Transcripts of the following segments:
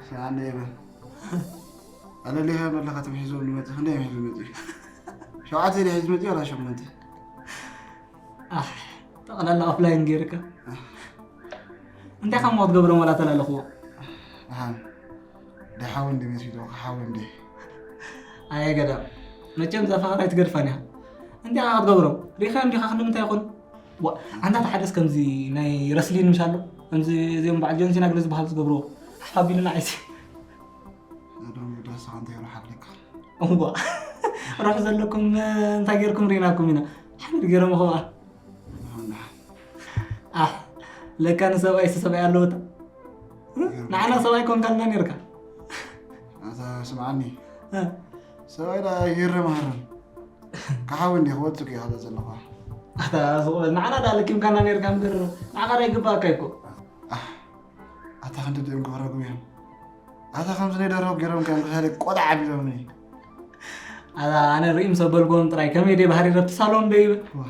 ሰዓነ የበል ኣለሊኻ መለኻ ትምሒዞም ንመጽእ ክንደይ ምሒዙ መጽእ? ሸውዓተ ድዩ ሒዙ መጽእ ዋላ ሸሞንተ? ኣሕ፣ ጠቕላላ ኦፍላይን ገይርካ። እንታይ ከም ክትገብሮም ዋላ ተላለኽዎ? ኣሃ፣ ደሓው እንዲ መሲሉ ክሓው እንዲ። ኣየ ገዳም፣ መቸም እዛ ፈኸራ ኣይትገድፋን እያ። እንታይ ኢኻ ክትገብሮም? ሪኻ እንዲኻ ክንዲ ምንታይ ይኾን? ዋ፣ ኣንታ ተሓደስ ከምዚ ናይ ረስሊን ምሽ ኣሎ። ከምዚ እዚኦም በዓል ጆን ሲና ገለ ዝበሃሉ ዝገብርዎ። ሓፍ ኣቢሉና ዓይሲ። እዶም ዳስኻ እንታይ ይብሉ ሓለካ? እዋ፣ ሩሕ ዘለኩም እንታይ ገይርኩም ርኢናኩም ኢና። ሓሚድ ገይሮም ኸዋ። ኣህ፣ ለካ ንሰብኣይ ሰብኣይ ኣለዎ እታ። ንዓና ሰብኣይ ኮንካልና ነርካ። ኣታ ስምዓኒ። እ። ሰብኣይ ዳ ይህረም ሃረም። ክሓዊ እንዲ ክወጽእ እየ ከዛ ዘለኹ። ኣታ ስቕ በል፣ ንዓና ዳ ለኪምካና ነርካ እምበር፣ ንዓኻ ዳ ይግባኣካ እኮ። ኣህ፣ ኣታ ክንዲ ድኦም ክረግሙ እዮም። ኣታ ከምዚ ናይ ደርሆ ገይሮም ከም ክሳደ ቆጣዕ ኣቢሎምኒ። ኣታ ኣነ ርኢ ምስ ኣበልክዎም ጥራይ ከመይ ደይ ባህሪ ረብቲ ሳሎን ደይ ይብል። ዋ፣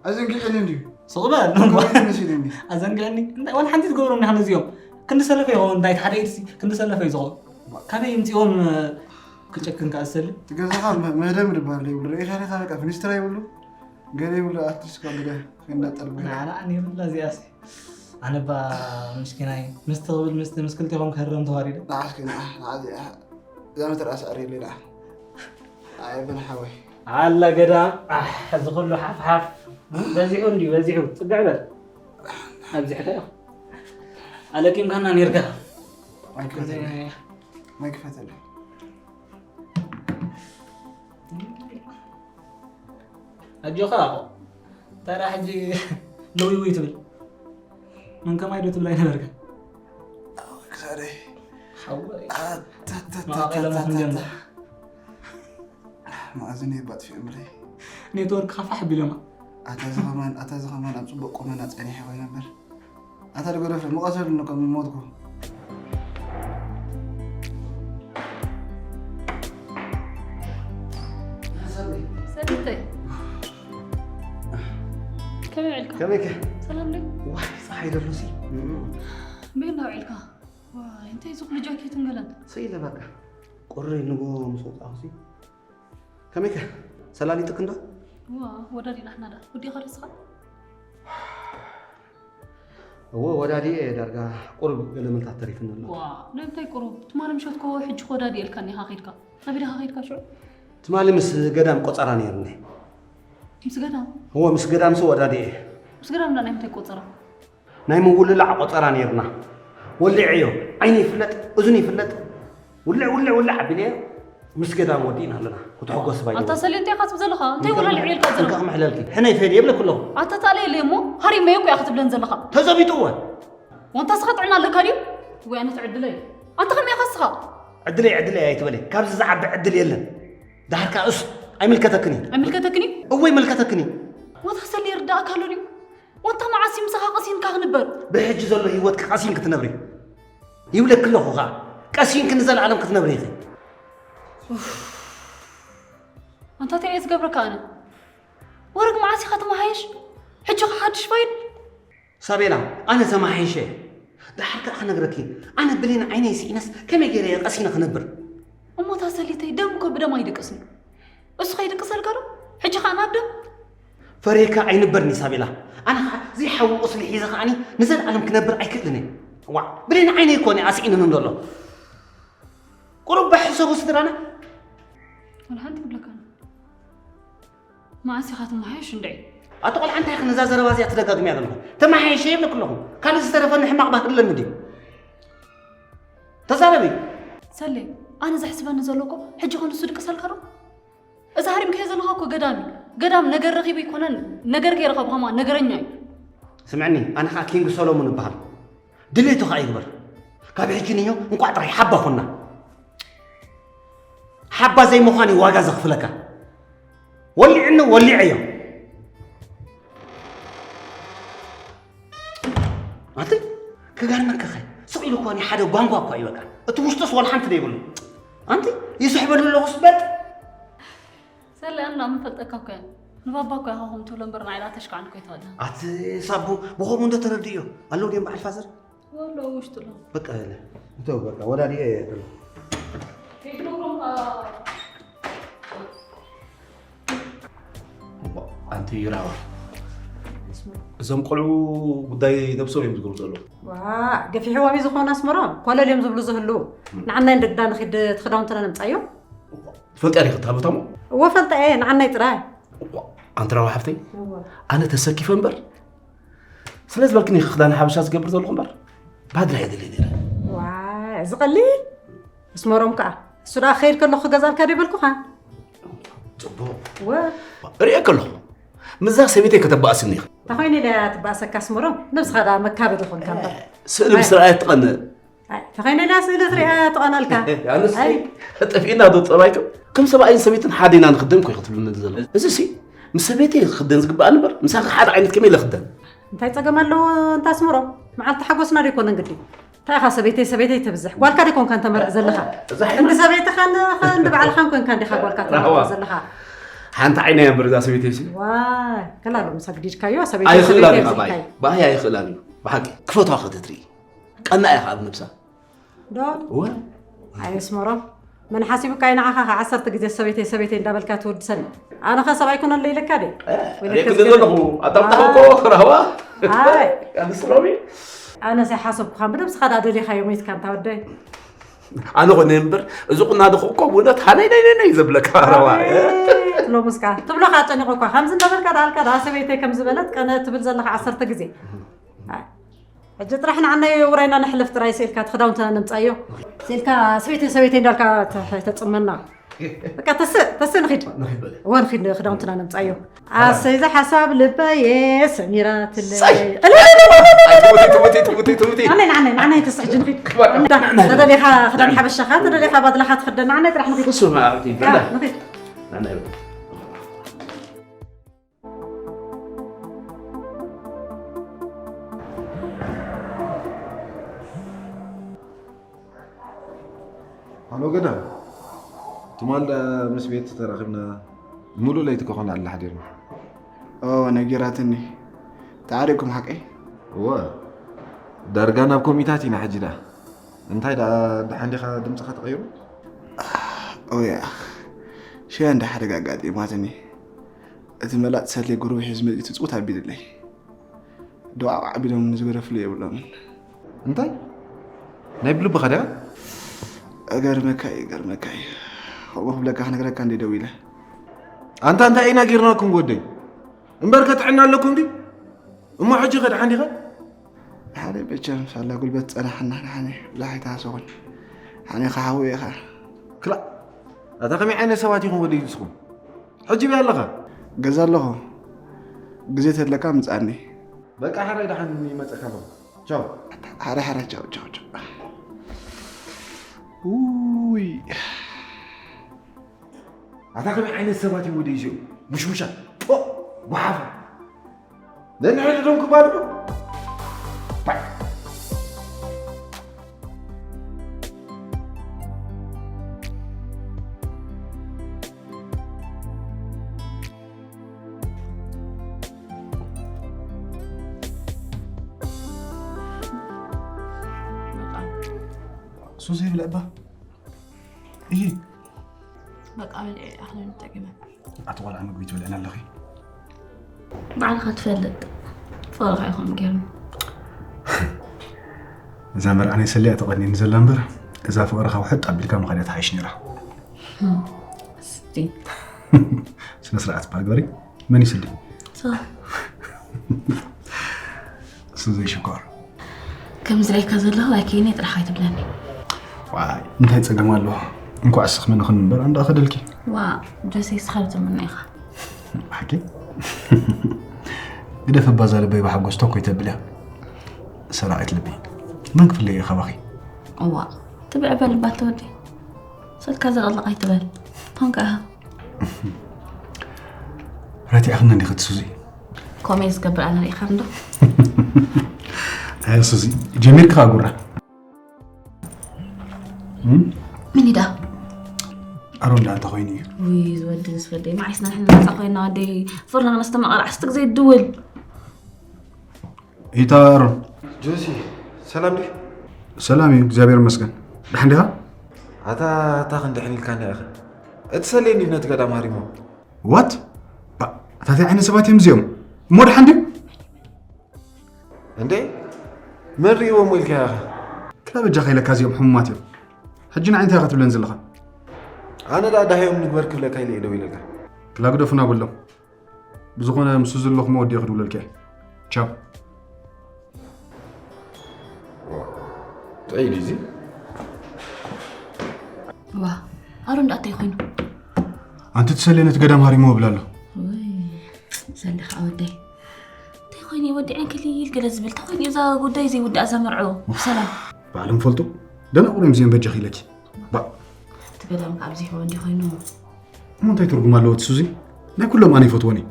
ኣዘንጊዕኒ እንድዩ። ስቕ በል። ከመይ መሲሉኒ? ኣዘንጊዕኒ? እንታይ ዋላ ሓንቲ ትገብሮም ንሕና እዚኦም። ክንዲ ሰለፈ ይኸውን፣ እንታይ ሓደ ኢድሲ ክንዲ ሰለፈ እዩ ዝኸውን። ዋ። ካበይ ይምፅኦም ክጨክን ከኣ ዝሰሊ? እቲ ገዛኻ መ-፣ መህደም ድበሃል ዘይብሉ። ርኢኻ ዲኻ በቃ ፍኒስትራ ይብሉ። ገለ ይብሉ ኣትሊስት ካብ ገለ ከይናጠር ብገለ። ንዓና ኣነ ይብላ እዚኣሲ። ኣነ ባ ምስኪናይ ምስቲ ክብል ምስቲ ምስ ክልቴኹም ክህረም ተዋሪደ። ንዓስኪ ንዓ፣ ንዓ እዚኣ፣ እዛ መተርኣ ስዕር የለ ንዓ። ኣይ በል ሓወይ። ኣላ ገዳም፣ ኣሕ፣ እዚ ኩሉ ሓፍሓፍ። በዚሑ እንድዩ፣ በዚሑ። ጽግዕ በል። ኣብዚሕካ ኢኻ። ኣለኪምካና ኔርካ። ኣይክፈተለይ። ኣይክፈተለይ። ኣጆኻ ኣኾ። ታዲያ ሕጂ ንውይ ውይ ትብል? መን ከማይ ዶ ትብል ኣይነበርካ? ኣወ ክሳደይ። ሓወይ። ኣታታታታታ። መቓቒሎሞ ክንደዮም። መኣዝን እየ ባጥፊኦም ብለይ። ኔትወርክ ኻፋሕ ቢሎማ። ኣታ እዚ ኸማን፣ ኣታ እዚ ኸማን ኣብ ጽቡቕ ቁመና ጸኒሐ ኮይነ እምበር። ኣታ ድገደፍ፣ ምቐሰል እኮ ሞትኩ። ሰሊተይ። ከመይ ውዒልካ? ከመይ ከ? ሰላም ድዩ? ዋይ፣ ጸሓይ ደሎሲ። እም። በይ እንዳ ውዒልካ? ዋይ፣ እንታይ እዚ ኩሉ ጃኬትን ገለን? ስኢለ በቃ። ቁሪ ንጎ ምስ ወጻኹሲ። ከመይ ከ? ሰላሊጥክ እንዶ? ዋ፣ ወዳዲና ሕና ዳ። ወዲኻ ዶ ንስኻ? እወ፣ ወዳዲኤ ዳርጋ ቁሩብ ገለ ምልታት ተሪፍኒ ኣሎ። ዋ፣ ንምንታይ ቁሩብ? ትማሊ ምሸት እኮ ሕጂ እኮ ወዳዲኤ ኢልካኒ ኢኻ ከይድካ። ኣበይ ዲኻ ከይድካ ሽዑ? ትማሊ ምስ ገዳም ቆጸራ ነይርኒ። ምስ ገዳም? እወ፣ ምስ ገዳምሲ ወዳዲኤ። ምስ ገዳም እንዳ ናይ ምንታይ ቆጸራ? ናይ ምውልላዕ ቆጸራ ነይርና። ወሊዐዮ፣ ዓይኑ ይፍለጥ፣ እዝኑ ይፍለጥ። ውልዕ፣ ውልዕ፣ ውልዕ ኣቢለዮ ምስ ገዳም ወዲእና ኣለና። ክትሕጎስ ባይ ኣታ ሰሌ፣ እንታይ ኢኻ ትብል ዘለኻ? እንታይ ወላልዕ ኢልካ ዘለኻ? እንካ ክምሕለልኪ። ሕነይ ፈድየ ይብለኪ ኣለኹ። ኣታ ታለየለይ እሞ ሃሪመዮ እኮ ኢኻ ክትብለን ዘለኻ። ተዘቢጥዎ። ዋንታ ስኻ ጥዕና ኣለካ ድዩ? ወይ ኣነ ትዕድለይ። ኣንታ ከመይ ኢኻ ስኻ? ዕድለይ፣ ዕድለይ ኣይትበለይ። ካብዚ ዝዓቢ ዕድል የለን። ዳሕርካ እሱ ኣይምልከተክን እዩ። ኣይምልከተክን እዩ? እወ ይምልከተክን እዩ። ዋታ ሰሌ ይርዳእካ ኣሎ ድዩ? ዋታ መዓስ እዩ ምሳኻ ቀሲንካ ክንበር? ብሕጂ ዘሎ ህይወትኪ ቀሲንኪ ትነብሪ። ይብለኪ ኣለኹ ኸዓ፣ ቀሲንኪ ንዘለኣለም ክትነብሪ ኢኺ። ኡፍ። ኣንታ እንታይ እየ ዝገብረካ ኣነ? ወርግ መዓስ ኢኻ ትመሃየሽ? ሕጂ ኸዓ ሓድሽ ፋይል? ሳቤላ፣ ኣነ ተመሓይሸ። ደሓር ከኣ ክነግረኪ፣ ኣነ ብሌን ዓይነይ ስኢነስ ከመይ ገይረ እየ ቀሲነ ክነብር? እሞ እታ ሰሊተይ ደም እኮ ብደም ኣይድቅስን እዩ። እሱ ከይድቅሰልካ ዶ? ሕጂ ከኣ ናብ ደም? ፈርየካ ኣይንበርን እዩ ሳቤላ። ኣነ ከኣ ዘይሓዊ ቁስሊ ሒዘ ከኣኒ ንዘለኣለም ክነብር ኣይክእልን እየ። ዋዕ፣ ብሌን ዓይነይ እኮ እኒኣ ስኢንኒ ዘሎ። ቁሩብ ሕሰቡ ስድራና። ወላ ሓንቲ ክብለካ ነው። መዓስ ኢኻ ትመሓየሽ እንድዒ? ኣቲ ቆልዓ እንታይ ኢኺ ነዛ ዘረባ እዚኣ ትደጋግምያ ዘለኹ? ተመሓየሸ ይብለኪ ኣለኹ። ካልእ ዝተረፈኒ ሕማቕ ባህሪ ኣለኒ ድዩ? ተዛረቢ። ሰሌ፣ ኣነ ዘሕስበኒ ዘሎ እኮ ሕጂ ኸ ንሱ ድቅሰልካ ዶ? እዚ ሃሪምካዮ ዘለኻ እኮ ገዳም እዩ። ገዳም ነገር ረኺቡ ኣይኮነን፣ ነገር ከይረኸቡ ኸማ ነገረኛ እዩ። ስምዕኒ፣ ኣነ ኸዓ ኪንግ ሰሎሞን እበሃል። ድሌቱ ኸዓ ይግበር። ካብ ሕጂ ንዮ እንቋዕ ጥራይ ሓባ ኹና። ሓባ ዘይምዃን እዩ ዋጋ ዘኽፍለካ። ወሊዕኒ ወሊዐዮ። ኣንቲ ክገርመካ ኸ ስቕ ኢሉ እኮ ሓደ ጓንጓ እኮ እዩ በቃ። እቲ ውሽጡስ ዋላ ሓንቲ ዘይብሉ። ኣንቲ ይስሕበሉ ኣለኹስ በጥ። ሰለ ኣና ምን ፈልጠካ እኮ እያ። ንባባ እኮ ኢኻ ከምኡ ትብሎ እምበር ንዓይ ዳ ተሽካዕኒ እኮ ኣይትበልኒ። ኣቲ ሳቡ ብኸምኡ እንዶ ተረድእዮ። ኣለዉ ድዮም በዓል ፋዘር? ወሎ ውሽጡ ነው። በቃ እተው በቃ ወዳድየ እየ። ኣንቲ ይራዋ እዞም ቆልዑ ጉዳይ ነብሶም እዮም ዝገብሩ ዘለዉ። ገፊሕዎም እዩ ዝኾነ ኣስመሮም ኮለል እዮም ዝብሉ ዝህልዉ። ንዓናይ እንደግዳ ንኺድ ትኽዳውንትና ነምፃዮ። ትፈልጥያ ዲኺ እታ ቦታሞ? እወ ፈልጠ እየ ንዓናይ ጥራይ። ኣንቲ ራዋ ሓፍተይ ኣነ ተሰኪፈ እምበር ስለ ዝበልክኒ ክዳን ሓበሻ ዝገብር ዘለኹ እምበር ባድላ እየ ደልየ ነይረ። ዋይ እዚ ቀሊል ኣስመሮም ከዓ እሱ ደኣ ክኸይድ ከለኹ ክገዛልካ ዶ ይበልኩኻ? ፅቡቅ ርእየ ከለኹ ምዛ ሰበይተይ ከተባእስኒ ኢኺ። እንተኾይነ ኢለ እያ ትባእሰካ ኣስመሮም ነብስኻ ደኣ መካበዲ ኾንካ እምበር። ስእሊ ምስ ረኣየት ትቐንእ። ተኸይነ ኢላ ስእሊ ትሪኣ ትቐናልካ። ኣነስ ጠፊእና ዶ ፀባይኩም ከም ሰብኣይን ሰበይትን ሓደ ኢና ንኽደን ኮይ ክትብሉኒ ዘሎ። እዚ ሲ ምስ ሰበይተይ ክኽደን ዝግባኣኒ እምበር ምሳኺ ሓደ ዓይነት ከመይ ኢለ ክደን? እንታይ ፀገም ኣለዎ እንታ ኣስመሮም? መዓልቲ ሓጎስና ዶ ኣይኮነን ግዲ? እንታይ ኢኻ ሰበይተይ ሰበይተይ ተብዝሕ? ጓልካ ዶ ኣይኮንካን ተመርዕ ዘለኻ? ክንዲ ሰበይትኻን ክንዲ ባዕልኻን ኮንካ እንዲኻ ጓልካ ተመርዕ ዘለኻ። ሓንቲ ዓይና እያ እምበር እዛ ሰበይተይ ሲ። ዋይ ከላ ሎምሳ ግዲድካዮ ሰበይተይ ኣይኽእላን ሰበይተይ እዩ ኣባይ። ብዝሕካዮ። ብኣይ ኣይኽእላን እዩ ብሓቂ ክፈትዋ ከ ተትርኢ። ቀናእ እያ ከዓ ብነብሳ። ዶ? እወ። ኣይ ኣስመሮም መን ሓሲቡካ እዩ ንዓኻ ኸ ዓሰርተ ግዜ ሰበይተይ ሰበይተይ እንዳበልካ ትውድሰኒ? ኣነ ኸ ሰብ ኣይኮነለ ኢለካ ድየ? ሪእክ ዘለኹ ኣዳምጣ እኮ ራህዋ ኣይ ኣንስሮሚ ኣነስ ኣይሓሰብኩኻን ብነብስኻ ደኣ ደሊኻዮ ሞይትካ እንታ ወደይ ኣነ ኾነ እምበር እዚ ቁና ድኹ እኮ ብእውነት ሃነይ ነይ ነይ ነይ ዘብለካ ረዋ ሎምስካ ትብሎ ኸዓ ጨኒቑ እኳ ከምዚ እንዳበልካ ደኣልካ ደኣ ሰበይተይ ከም ዝበለት ቀነ ትብል ዘለኻ ዓሰርተ ግዜ ሕጂ ጥራሕ ንዓናይ ውራይና ነሕልፍ ጥራይ ስኢልካ እቲ ክዳውንትና ነምፃዮ ስኢልካ ሰበይተይ ሰበይተይ እንዳልካ ተፅመና በቃ ተስእ ተስእ ንኺድ እወ ንኺድ ክዳውንትና ነምፃዮ ኣሰይ እዛ ሓሳብ ልበየ ሰሚራትለይ ንዓናይ ንዓናይ ንዓናይ ተስእ ሕጂ ንኺድ ተደሊኻ ክዳን ሓበሻኻ ተደሊኻ ባድላኻ ትኽደን ንዓናይ ጥራሕ ንኺድ ንኺድ ሃሎ ገዳ ትማል ምስ ቤት ተራኺብና ሙሉእ ለይቲ ከኾን ኣላ ሓዲርና ኦ ነጊራትኒ ተዓሪኩም ሓቀይ እወ ዳርጋ ናብ ኮሚታት ኢና ሕጂ ዳ እንታይ ዳ ደሓን ዲኻ ድምፅኻ ተቐይሩ ኦያ ሸያ እንዳ ሓደጋ ኣጋጢማትኒ እቲ መላጥ ሰሌ ጉሩብ ሒዝ መፂኡ ትፅውት ኣቢልለይ ዶ ዓቢዶም ንዝገደፍሉ የብሎምን እንታይ ናይ ብልብኻ ድያ እገርመካ እዩ እገርመካ እዩ ከምኡ ክብለካ ክነግረካ እንደ ደው ኢለ ኣንታ እንታይ ኢና ጌርናኩም ወደይ እምበር ከጥዕና ኣለኩም ድዩ እሞ ሕጂ ከ ደሓን ዲኻ ሓደ መቸም ሳላ ጉልበት ጸናሕና ንሓኒ ብዙሕ ኣይተሃሰኹን ሓኒ ክሓዊ ኢኻ ክላእ ኣታ ከመይ ዓይነት ሰባት ኢኹም ወደይ ንስኹም ሕጂ በይ ኣለኻ ገዛ ኣለኹ ግዜ ተድለካ ምጻኒ በቃ ሓራይ ደሓን ይመጸካ ኣለኹ ቻው ሓራይ ሓራይ ቻው ቻው ቻው ውይ ኣታ ከመይ ዓይነት ሰባት እዮም ወደይ እዚኦም ሙሽሙሻት ጦ ጓሓፋ ነንሕድዶም ክባልዑ ሱዚ ብለባ እይ በቃ በልዐ ኣኽለን ጠቂመ ኣቲ ቆልዓ ምግቢ ትበልዕን ኣለኺ ባዕልኻ ትፈልጥ ፍቕርኻ ኢኹም ገይሩ እዛ መርዓ ናይ ሰሊያ ተቐኒኒ ዘላ እምበር እዛ ፍቕርኻ ውሕጥ ኣቢልካ ምኻድያ ትሓይሽ ነይራ ስቲ ስነ ስርዓት ባል ግበሪ መን ይስሊ እሱ ዘይሽኮር ከም ዝረእካ ዘለኹ ኣይከይነ ጥራሕ ኣይትብለኒ ዋይ እንታይ ፀገም ኣለዎ እንኳዕ ስኽመኒ ክንበር ኣንዳ ኸደልኪ ዋ ጆሴ ስኻ ዝምና ኢኻ ሓቂ ግደፍ እባ እዛ ልበይ ብሓጎስ ተኮይ ተብል እያ ሰራቒት ልቢ መን ክፍለየ ካባኺ እዋ ትብዕ በልባት ተወዲ ሰልካ ዘቐልቕ ኣይትበል ቶንካ ኢኻ ረቲዕኽኒ እንዲኺ ትሱዚ ኮሜ ዝገብር ኣነ ርኢኻ እንዶ ኣየ ሱዚ ጀሚርካ ጉራ ምን ኢዳ ኣሮን ዳ እንተ ኮይኑ እዩ ውይ ዝወዲ ዝወዲ መዓይስና ንሕና ነፃ ኮይና ወደይ ፍርና ክነስተማቐር ዓስቲ ግዜ ይድውል ኢታ ኣሮን ጆሲ ሰላም ድዩ? ሰላም እዩ እግዚኣብሔር ይመስገን። ደሓን ዲኻ? ኣታ ኣታ ክንድሕን ኢልካ እንዲኻ ኢኻ። እቲ ሰሌ እንዲዩ ነቲ ገዳም ሃሪሞ። ዋት? እንታይ ዓይነት ሰባት እዮም እዚኦም? እሞ ደሓን ድዩ? እንዴ መን ርእይዎም ኢልካ ኢኻ? ክላ በጃኻ ኢለካ እዚኦም ሕሙማት እዮም። ሕጂ ንዓይ እንታይ ኢኻ ትብለን ዘለኻ? ኣነ ደኣ ዳሃዮም ንግበር ክብለካ ኢለ እየ ደው ኢለልካ። ክላ ግደፉና በሎም። ብዝኾነ ምስ ሱዚ ኣለኹ እሞ ወዲኤ ክድውለልኪ እየ። ቻው። ጥዒ ድዩ እዚ? ዋ ኣሮን ደኣ እንታይ ኮይኑ? ኣንቲ ትሰልየ ነቲ ገዳም ሃሪሞ እብላ ኣሎ። ወይ ሰሊ ከዓ ወደይ እንታይ ኮይኑ ወዲዐን ክሊል ገለ ዝብል እንታይ ኮይኑ እዛ ጉዳይ ዘይውዳእ እዛ መርዖ ብሰላም ባዕሎም ፈልጡ ደናቑር እዮም እዚኦም በጃኺ ኢለኪ። ባ እቲ ገዳም ካብ ዘይሕወ እንዲ ኮይኑ እሞ እንታይ ትርጉም ኣለዎ እቲ ሱዚ? ናይ ኩሎም ኣነ ይፈትወን እዩ።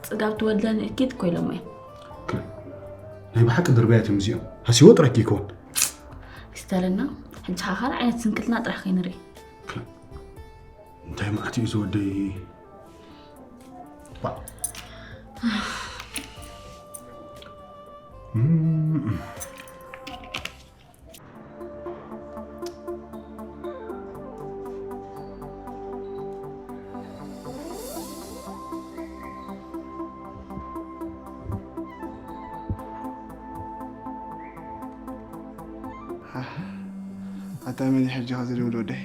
ጽጋብ ትወድለን እኪት ኮይሎም እዮም። ናይ ብሓቂ ድርበያት እዮም እዚኦም። ሃሲዎ ጥራይ ከይከውን። ይስተለና ሕጂ ኸዓ ካልእ ዓይነት ስንክልና ጥራሕ ከይንርኢ። እንታይ መዓት እዩ ዝወደይ? ባ ኣታ መን ሕጂ ኸዚ ልብል ወደይ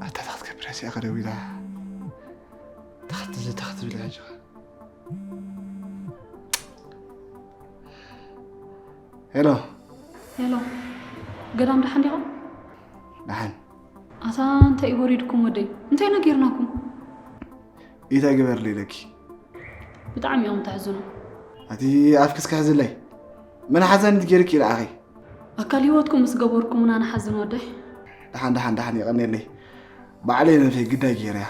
ኣታ ታኽት ከብረስ ያኸ ደው ኢላ ታኽት ታኽት ብል ሕጂ ኸ ሄሎ ሄሎ ገዳም ደሓን ዲኻ? ደሓን ኣታ እንታይ እዩ ወሪድኩም ወደይ እንታይ ነጊርናኩም? ኢታ ግበርሊ ኢለኪ ብጣዕሚ እዮም ተሕዝኑ። ኣቲ ኣፍክስ ክሕዝለይ መን ሓዘን ገይርኪ ኢልኣኺ? ኣካል ህይወትኩም ምስ ገበርኩምና ንሓዝን ወደይ። ደሓን ደሓን ደሓን የቐንየለይ ባዕለይ መንፈይ ግዳይ ገይረያ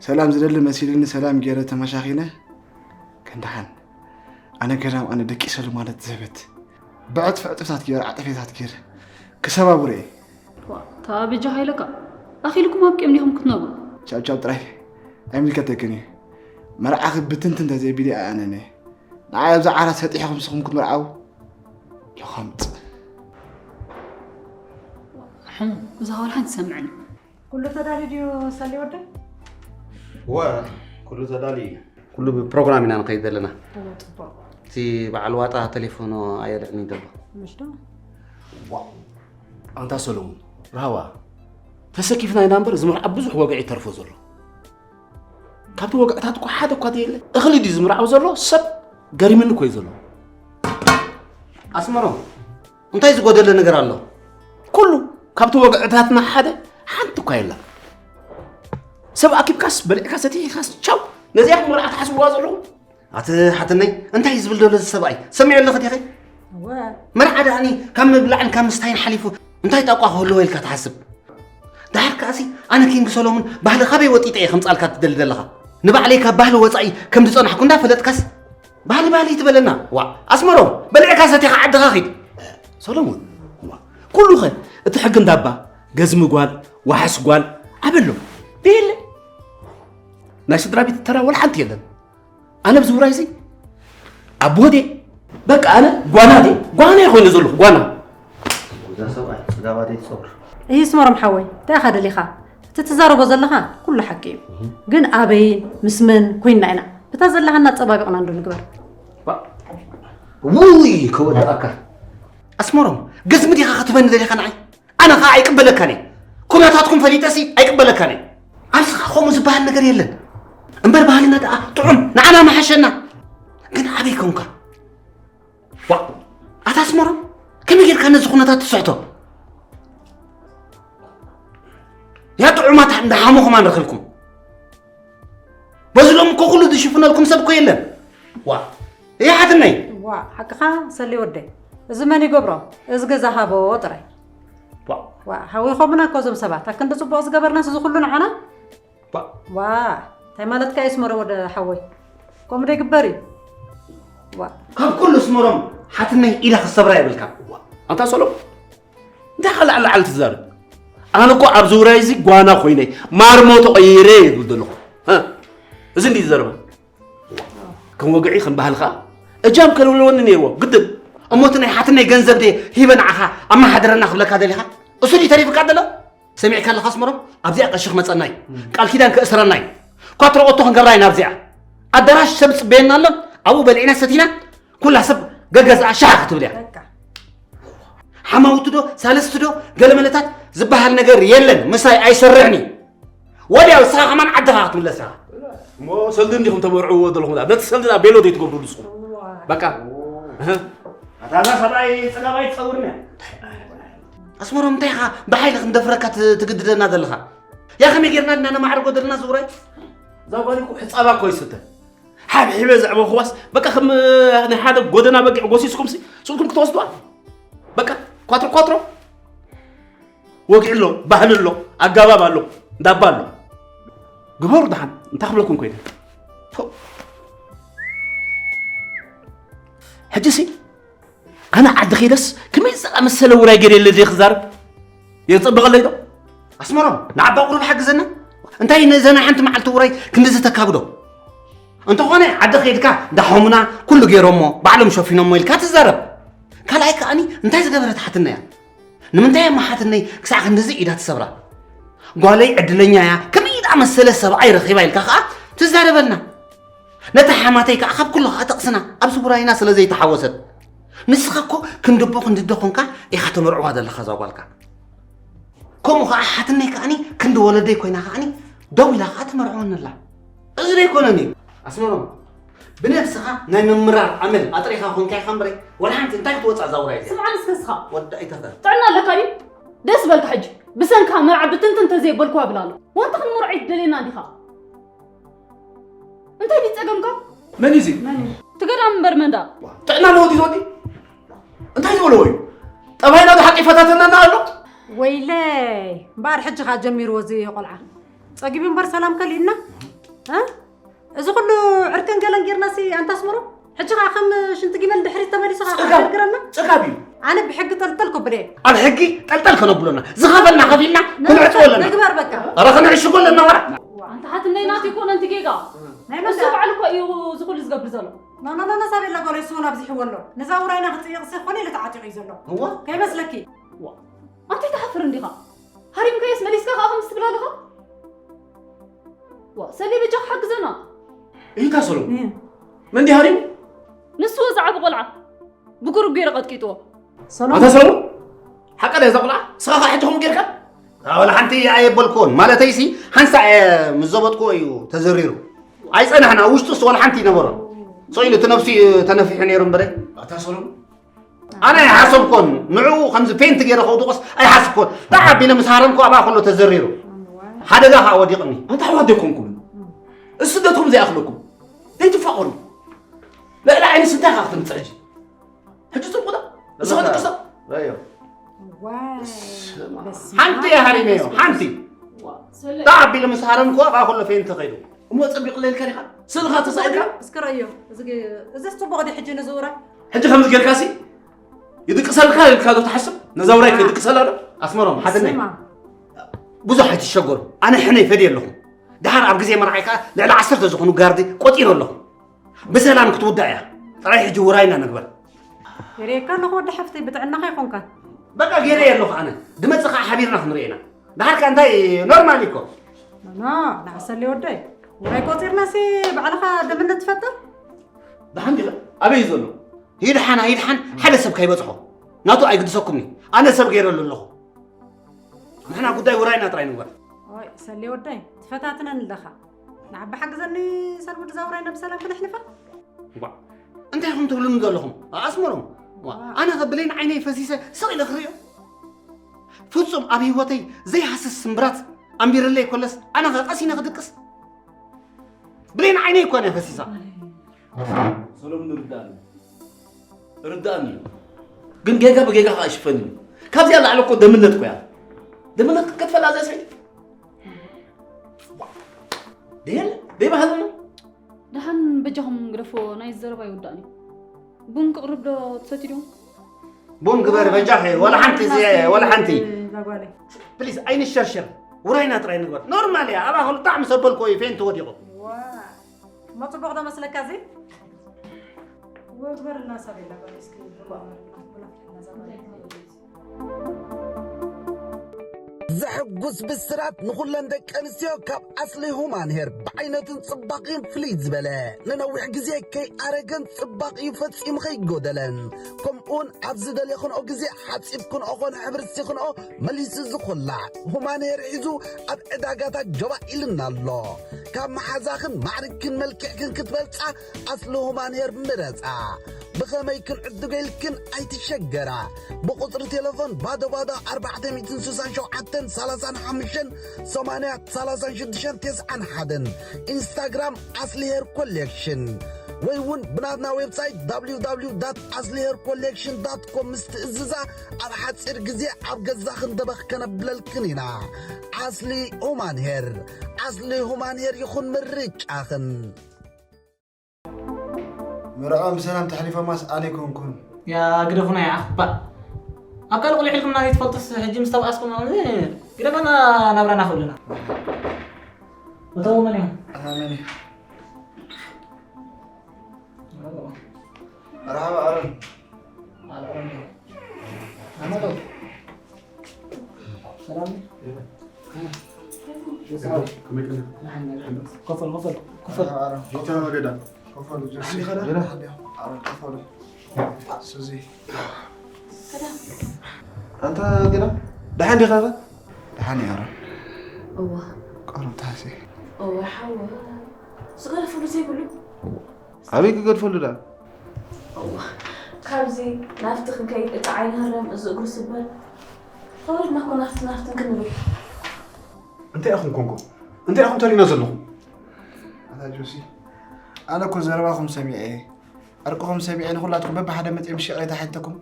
ሰላም ዝደሊ መሲልኒ ሰላም ገይረ ተመሻኺነ ግን ደሓን ኣነ ገዳም ኣነ ደቂሰሉ ማለት ዝህበት ብዕጥፊ ዕጥፍታት ገይረ ዓጠፌታት ገይረ ክሰባብሮ እየ። እታ በጃኻ ኢለካ ኣኺልኩም ኣብቂኦም ዲኹም ክትነብሩ? ቻው ቻው ጥራይ ኣይምልከተክን እዩ። መርዓኺ ብትንትን ተዘይቢለ ኣነነ ንዓይ ኣብዛ ዓራት ሰጢሕኹም ንስኹም ክትምርዓው። ለኻምጽ። ሕሙ እዛ ቆልሓ ትሰምዕኒ። ኩሉ ተዳልዩ ድዩ ሰሊ ወደይ? እወ ኩሉ ተዳልዩ እዩ። ኩሉ ብፕሮግራም ኢና ንኸይድ ዘለና። እወ ጽቡቕ። እቲ በዓል ዋጣ ተሌፎኑ ኣየልዕልን እዩ ዘሎ። ምሽ ዶ? ዋእ ኣንታ ሰሎሙን ራህዋ ተሰኪፍና ኢና እምበር እዚ መርዓ ብዙሕ ወግዒ ይተርፎ ዘሎ። ካብቲ ወግዕታት እኮ ሓደ እኳ ዘየለ እኽሊ ድዩ ዝምርዓው ዘሎ ሰብ ገሪምኒ እኮ እዩ ዘሎ። ኣስመሮም እንታይ ዝጎደለ ነገር ኣሎ? ኩሉ ካብቲ ወግዕታትና ሓደ ሓንቲ እኳ የላ። ሰብ ኣኪብካስ በሊዕካ ሰቲሕካስ ቻው ነዚኣ መርዓ ትሓስብዋ ዘለኹም? ኣቲ ሓትነይ እንታይ እዩ ዝብል ዘሎ እዚ ሰብኣይ ሰሚዑ ኣለኺ ዲኺ? እወ። መርዓ ደኣኒ ካብ ምብላዕን ካብ ምስታይን ሓሊፉ እንታይ ጣቋ ክህልዎ ኢልካ ትሓስብ? ደሓር ከኣሲ ኣነ ኪንግ ሰሎሙን ባህሊ ካበይ ወጢጠ እየ ከምጻልካ ትደሊ ዘለኻ? ንባዕለይ ካብ ባህሊ ወጻኢ ከም ዝጸናሕኩ እንዳፈለጥካስ ባህሊ ባህሊ ትበለና? ዋእ ኣስመሮም በሊዕካ ሰቲኻ ዓድኻ ኺድ። ሰሎሙን ዋእ ኩሉኸ እቲ ሕጊ እንዳባ ገዝሚ ጓል ዋሕስ ጓል ኣበሎ ብየለ ናይ ስድራ ቤት ተራ ወላ ሓንቲ የለን። ኣነ ኣብዚ ውራይ እዚ ኣቦ ድየ በቃ ኣነ ጓና ድየ ጓና እየ ኮይነ ዘለኹ ጓና። እዛ ሰብኣይ ፅጋባ ድየ ትፀጉር። እይ ስመሮም ሓወይ እንታይ ኢኻ ደሊኻ? እቲ ትዛረቦ ዘለኻ ኩሉ ሓቂ እዩ። ግን ኣበይን ምስ መን ኮይንና ኢና ብታ ዘለኻና ኣፀባቢቕና እንዶ ንግበር። ውይ ከወድኣካ ኣስመሮም ገዝሚ ዲኻ ክትበኒ ደሊኻ ንዓይ? ኣነ ኸዓ ኣይቅበለካን እየ። ኩነታትኩም ፈሊጠሲ ኣይቅበለካን እየ። ኣብስኻ ከምኡ ዝበሃል ነገር የለን። እምበር ባህልና ደኣ ጥዑም ንዓና መሓሸና። ግን ኣበይ ኮንካ? ዋእ ኣታ ኣስመሮም ከመይ ጌርካ ነዚ ኩነታት ትስሕቶ? ያ ጥዑማት እንዳ ሓሙኹም ኣንረኽብኩም። በዚ ሎም እኮ ኩሉ ዝሽፍነልኩም ሰብ እኮ የለን። ዋ እያ ሓትነይ። ዋ ሓቅኻ ሰሊ ወደይ። እዚ መን ይገብሮ? እዝጊ ዝሃቦ ጥራይ። ዋ ዋ ሓዊኾምና እኮ እዞም ሰባት ኣክንዲ ጽቡቕ ዝገበርናስ እዚ ኩሉ ንዓና? ዋ ዋ እንታይ ማለትካ እዩ ስመሮ ወደ ሓወይ? ከምኡ ዶ ይግበር እዩ? ዋ ካብ ኩሉ ስመሮም ሓትነይ ኢላ ክሰብራ የብልካ። ዋ ኣንታ ሰሎም እንታይ ኸ ላዕሊ ላዕሊ ትዛረብ? ኣነ እኮ ኣብ ዝውራይ እዚ ጓና ኮይነ ማርሞ ተቐይረ ይብል ዘለኹ። እዚ እንዲ ዘረባ ከም ወግዒ ከም ባህልኻ እጃም ከልውለወኒ ነይርዎ ግድን። እሞ እቲ ናይ ሓትነይ ገንዘብ ደየ ሂበ ንዓኻ ኣመሓድረና ክብለካ ደሊኻ? እሱ ድዩ ተሪፍካ ዘሎ? ሰሚዕካ ኣለኻ ኣስመሮም? ኣብዚኣ ቀሺ ክመጸና እዩ። ቃል ኪዳን ከእስረና እዩ። ኳትሮ ኦቶ ክንገብራ ኢና ኣብዚኣ። ኣዳራሽ ሰብ ጽበየና ኣሎ። ኣብኡ በሊዕና ሰቲና ኩላ ሰብ ገገዝኣ ሻዕ ክትብል እያ። በቃ። ሓማውቲ ዶ ሳልስቲ ዶ ገለመለታት ዝበሃል ነገር የለን። ምሳይ ኣይሰርሕን እዩ። ወዲያው ንስኻ ከማን ዓድኻ ክትምለስ ኢኻ። እሞ ሰልዲ እንዲኹም ተመርዕዎ ዘለኹም? ነቲ ሰልዲ ናብ ቤሎ ዘይትገብሩ ንስኹም? በቃ። እህ። ኣታ እዛ ሰብኣይ ጸጋብ ኣይትጸውርን እያ። ኣስመሮም፣ እንታይ ኢኻ ብሓይሊ ክንደፍረካ ት-፣ ትግድደና ዘለኻ? ያ ከመይ ጌርና ድና ነማዕርጎ ዘለና ዝውራይ? እዛ ጓል እኮ ሕጻባ እኮ ይስተ። ሓብሒበ ዘዕበኹዋስ በቃ ከም ናይ ሓደ ጎደና በጊዕ ጎሲስኩምሲ ስልኩም ክትወስዱዋ? በቃ ኳትሮ ኳትሮ። ወግዒ ኣሎ፣ ባህሊ ኣሎ፣ ኣጋባብ ኣሎ፣ እንዳባ ኣሎ። ግበሩ ደሓን፣ እንታይ ክብለኩም ኮይነ? ፎእ። ሕጂሲ ኣነ ዓዲ ከይደስ ከመይ ዝኣመሰለ ውራይ ገይረ የለ ድየ ክዛረብ? የጸብቐለይ ዶ? ኣስመሮም፣ ንዓባ ቁሩብ ሓግዘና። እንታይ ነዘና ሓንቲ መዓልቲ ውራይ ክንድዚ ተካብዶ? እንተኾነ ዓዲ ከይድካ ዳሖምና ኩሉ ገይሮሞ፣ ባዕሎም ሸፊኖሞ ኢልካ ትዛረብ። ካልኣይ ከኣኒ እንታይ ዝገበረት ሓትነያ? ንምንታይ እያ ሓትነይ ክሳዕ ክንድዚ ኢዳ ትሰብራ? ጓለይ ዕድለኛ እያ፣ ከመይ ዝኣመሰለ ሰብኣይ ረኺባ ኢልካ ከኣ ትዛረበልና። ነታ ሓማተይ ከኣ ካብ ኩሉ ከኣ ጠቕስና፣ ኣብዚ ውራይና ስለ ዘይተሓወሰት። ንስኻ እኮ ክንዲ ኣቦ ክንዲ ኣደ ኾንካ ኢኻ ተመርዕዋ ዘለኻ እዛ ጓልካ። ከምኡ ከኣ ሓትነይ ከኣኒ ክንዲ ወለደይ ኮይና ከኣኒ ደው ኢላ ከኣ ትመርዕወኒ ኣላ። እዚ ደይኮነን እዩ። ኣስመሮም፣ ብነብስኻ ናይ ምምራር ኣመል ኣጥሪኻ ኾንካ ኢኻ እምበረይ፣ ወላ ሓንቲ እንታይ ክትወጽእ እዛ ውራይ እዚኣ? ስምዓኒ እስከ እስኻ። ወዲ ኣይተኸ። ጥዕና ኣለካ ድዩ? ደስ በልካ ሕጂ። ብሰንካ መርዓ ብትንትን ተዘይበልኩዋ ብላ ኣሎ። ዋንታ ክንመርዖ ኣይትደልየና እንዲኻ? እንታይ ድዩ ጸገምካ? መን እዩ እዚ? መን እዩ? እቲ ገዳም እምበር መን ደኣ? ጥዕና ኣለዎ ድዩ ዝወዲ? እንታይ ዝበልዎ እዩ? ጠባይና ዶ ሓቂ ይፈታተነና ኣሎ? ወይለይ፣ እምበኣር ሕጂ ኸኣ ጀሚርዎ እዚ ቆልዓ። ጸጊቡ እምበር ሰላም ከሊእና? እ? እዚ ኩሉ ዕርክን ገለን ጌርናሲ ኣንታ ኣስመሮም? ሕጂ ኸኣ ከም ሽንቲ ጊመል ድሕሪት ተመሊሱ ኸኣ ጸጋብ፣ ክነግረና? ጸጋብ እዩ። ኣነ ብሕጊ ጠልጠል ከብሎ እየ። ኣብ ሕጊ ጠልጠል ከነብሎና፣ ዝኸፈልና ከፊልና ክንዕጽዎ ኣለና። ንግበር በቃ። ኧረ ክንዕሽጎ ኣለና ወላ። ኣንታ ሓትነይ ናቱ ይኮነ ኣንቲ ጌጋ። ናይ መን እሱ ደኣ? ባዕሉ እኮ እዩ እዚ ኩሉ ዝገብር ዘሎ። ኖ፣ ኖ፣ ኖ፣ ኖ፣ ሳቤላ ጓለይ እሱ እውን ኣብዚሕዎ ኣሎ። ነዛ ውራይና ክጥይቕ ሲ ኮነ ኢሉ ተዓጢቑ እዩ ዘሎ። እወ። ከይመስለኪ። ዋ፣ ኣንተ ትሓፍር እንዲኻ? ሃሪምካዮስ መሊስካ ከኣ ከምዚ ትብል ኣለኻ? ዋ፣ ሰሌ በጃኻ ሓግዘና። እይታ ሰሎሞን። እህ። መን ድዩ ሃሪሙ? ንሱ ዝዓቢ ቆልዓ ብጉሩብ ገይሩ ቀጥቂጥዎ። ሰሎሞን? ኣታ ሰሎሞን? ሓቃ ድያ እዛ ቆልዓ? ንስኻ ከኣ ሕጂ ከምኡ ጌርካ? ኣወላ ሓንቲ ኣየበልኩዎን። ማለተይሲ ሓንሳእ እየ ምስ ዘበጥኩዎ እዩ ተዘሪሩ። ኣይጸናሕና፣ ኣብ ውሽጡስ ወላ ሓንቲ ኣይነበሮን። ስቕ ኢሉ እቲ ነብሱ እዩ ተነፊሑ ነይሩ እምበረ። ኣታ ሰሎሞን? ኣነ ኣይሓሰብኩን። ንዕኡ ከምዚ ፔንት ገይረ ከውድቖስ ኣይሓስብኩን። ደዓ ኣቢለ ምስ ሃረምኩ ኣብኣ ከሎ ተዘሪሩ። ሓደጋ ከኣ ወዲቕኒ። ኣንታ ኣሕዋት ዶ ኣይኮንኩምን? እሱ ስደትኩም ዘይኣኽለኩም? ዘይትፋቐሩ? ልዕሊ ዓይንስ እንታይ ኢኻ ክትምጽእ ሕጂ? ሕጂ ጽቡቕ ዶ? እስኻ ደቅሶ? ረዮ። ዋይ፣ በስመ ሓንቲ ኣብ እያ ሃሪመዮ፣ መንፈስ ሓንቲ። ቅዱስ። ሰለ- ደዓ ኣቢለ ምስ ሃረምኩ ኣብኣ ከሎ ፔንት ከይዱ። እሞ ጸቢቕ ለይልካ ዲኻ? ስእልኻ ተሳኢልካ? እስከ ረዮ። እዚ ግ-፣ እዚስ ጽቡቕ ድዩ ሕጂ ንዝውራ? ሕጂ ከምዚ ጌርካሲ ይድቅሰልካ ኢልካ ዶ ትሓስብ? ነዛ ውራይ ከይድቅሰላ ዶ? ኣስመሮም፣ ሓትነይ። ስማ። ብዙሕ ኣይትሸገሩ። ኣነ ሕነይ ፈድየ ኣለኹ። ደሓር ኣብ ግዜ መርዓይ ከኣ ልዕሊ ዓሰርተ ዝኾኑ ጋርዲ ቆጺረ ኣለኹ። ብሰላም ክትውዳእ እያ። ጥራይ ሕጂ ውራይና ንግበር። የርእየካ ኣለኹ ወዲ ሓፍተይ፣ ብጥዕናኻ ኣይኮንካን። በቃ ገይረየ ኣለኹ ኣነ። ድመጽእ ከኣ ሓቢርና ክንርእየና። ደሓር ከኣ እንታይ ኖርማል እዩ እኮ። ኖ፣ ንዓሰሊ ወደይ። ውራይ ቆጺርናሲ ባዕልኻ ደምነት ትፈጥር? ደሓን ዲኻ? ኣበይ እዩ ዘሎ? ይድሓን ኣይድሓን ሓደ ሰብ ከይበጽሖ። ናቱ ኣይግድሰኩምኒ። ኣነ ሰብ ገይረሉ ኣለኹ። ንሕና ጉዳይ ውራይና ጥራይ ንግበር። ኦይ፣ ሰሌ ወደይ፣ ትፈታትነን ኣለኻ። ንዓቢ ሓግዘኒ ሰልሙድ እዛ ውራይና ብሰላም ክነሕልፋ። ዋ፣ እንታይ ኢኹም ትብሉኒ ዘለኹም? ኣስመሮም፣ ዋ፣ ኣነ ኸ ብሌን ዓይነይ ፈሲሰ ስቕ ኢለ ክርእዮ? ፍጹም ኣብ ህይወተይ ዘይሃስስ ስምብራት ኣንቢርለይ ኮለስ ኣነ ኸ ቀሲነ ክድቅስ? ብሌን ዓይነይ እኮ እያ ፈሲሳ። ሰሎሙን ርዳእኒ። ርዳእኒ እዩ። ግን ጌጋ ብጌጋ ከኣ ይሽፈን እዩ። ካብዚኣ ላዕሊ እኮ ደምነት እኮ እያ። ደምነት ክትከትፈላ እዛ ሰበይቲ? ደየለ፣ ደይባህልና። ደሓን በጃኹም ግደፎ፣ ናይ ዘረባ ይውዳእኒ። ቡን ክቕርብ ዶ ትሰትዩ ዶ? ቡን ግበር በጃኺ፣ ወላ ሓንቲ ዘ-፣ ወላ ሓንቲ። እዛ ጓለይ። ፕሊዝ፣ ኣይንሸርሸር። ውራይና ጥራይ ንግበር። ኖርማል እያ፣ ኣብኣ ከሉ ብጣዕሚ ሰበልኮ እዩ፣ ፌንት ወዲቑ። ዋ፣ እሞ ጽቡቕ ዶ መስለካ እዚ? ወግበርና ሳቤላ በል እስኪ ብሎ ኣመርና ብሎ እናዛባለ ዘሕጉስ ብስራት ንኹለን ደቂ ኣንስትዮ ካብ ኣስሊ ሁማን ሄር ብዓይነቱን ጽባቕን ፍልይ ዝበለ፣ ንነዊሕ ግዜ ከይኣረገን ጽባቕኡ ፈጺሙ ከይጎደለን፣ ከምኡውን ኣብ ዝደለኽንኦ ግዜ ሓጺብክንኦ ኾነ ሕብሪ ስኽንኦ መሊሱ ዝኹላዕ ሁማን ሄር ሒዙ ኣብ ዕዳጋታት ጀባ ኢልና ኣሎ። ካብ መሓዛኽን ማዕርግክን መልክዕክን ክትበልጻ ኣስሊ ሁማን ሄር ምረጻ። ብኸመይ ክንዕድጎ ኢልክን ኣይትሸገራ። ብቁጽሪ ቴሌፎን ባዶ ባዶ ኣርባዕተ ሚእትን ስሳን ሸውዓተን ሰላሳን ሓሙሽተን ሰማንያ ሰላሳን ሽዱሽተን ተስዓን ሓደን፣ ኢንስታግራም ኣስሊ ሄር ኮሌክሽን፣ ወይ እውን ብናትና ዌብሳይት www ኣስሊ ሄር ኮሌክሽን ዳት ኮም ምስ ትእዝዛ ኣብ ሓጺር ግዜ ኣብ ገዛኽን ደበኽ ከነብለልክን ኢና። ኣስሊ ሁማን ሄር፣ ኣስሊ ሁማን ሄር ይኹን ምርጫኽን። መርዓ ብሰላም ተሕሊፎማስ ኣነ ኣይኮንኩን። ያ ግደፉና ያ ኣኽባእ። ኣብ ካልእ ቁልሕ ኢልኩምና ዘይትፈልጡስ ሕጂ ምስ ተባኣስኩም ግደፈና ናብራና ክብሉና። እቶም መን እዮም? ኣታ መን እዩ? መርሓባ ኣሮን። ኣሮን። ኣመዶ። ሰላም። ከመይ ቀኒኻ? ከፈል፣ ከፈል፣ ከፈል። መርሓባ ኣሮን። ጆታ ገዳ። ከፈል ጆሲ። ሓንዲ ኸዳ? ገዳ። ሓንዲ ኣሮን ከፈሉ። ሱዚ። ኣንታ ገዳ። ደሓን ዲኻ? ደሓን እየ ኣሮን። እዋ። ቆሮብ ተሃሲ። እዋ ሓወ። ዝገደፈሉ ዘይብሉ። ኣበይ ክገድፈሉ ደኣ? እዋ፣ ካብዚ ናብቲ ክንከይድ እቲ ዓይኒ ህረም፣ እዚ እግሩ ስበር። ተወሪድና እኮ ናብቲ ናብትን ክንብል። እንታይ ኢኹም ኮንኩም? እንታይ ኢኹም ተሪና ዘለኹም? ኣታ ጆሲ፣ ኣነ እኮ ዘረባኹም ሰሚዐ እየ። ዕርቅኹም ሰሚዐ ንኹላትኩም በብሓደ መፂኦም ሽቕሬታ ሓተኩም።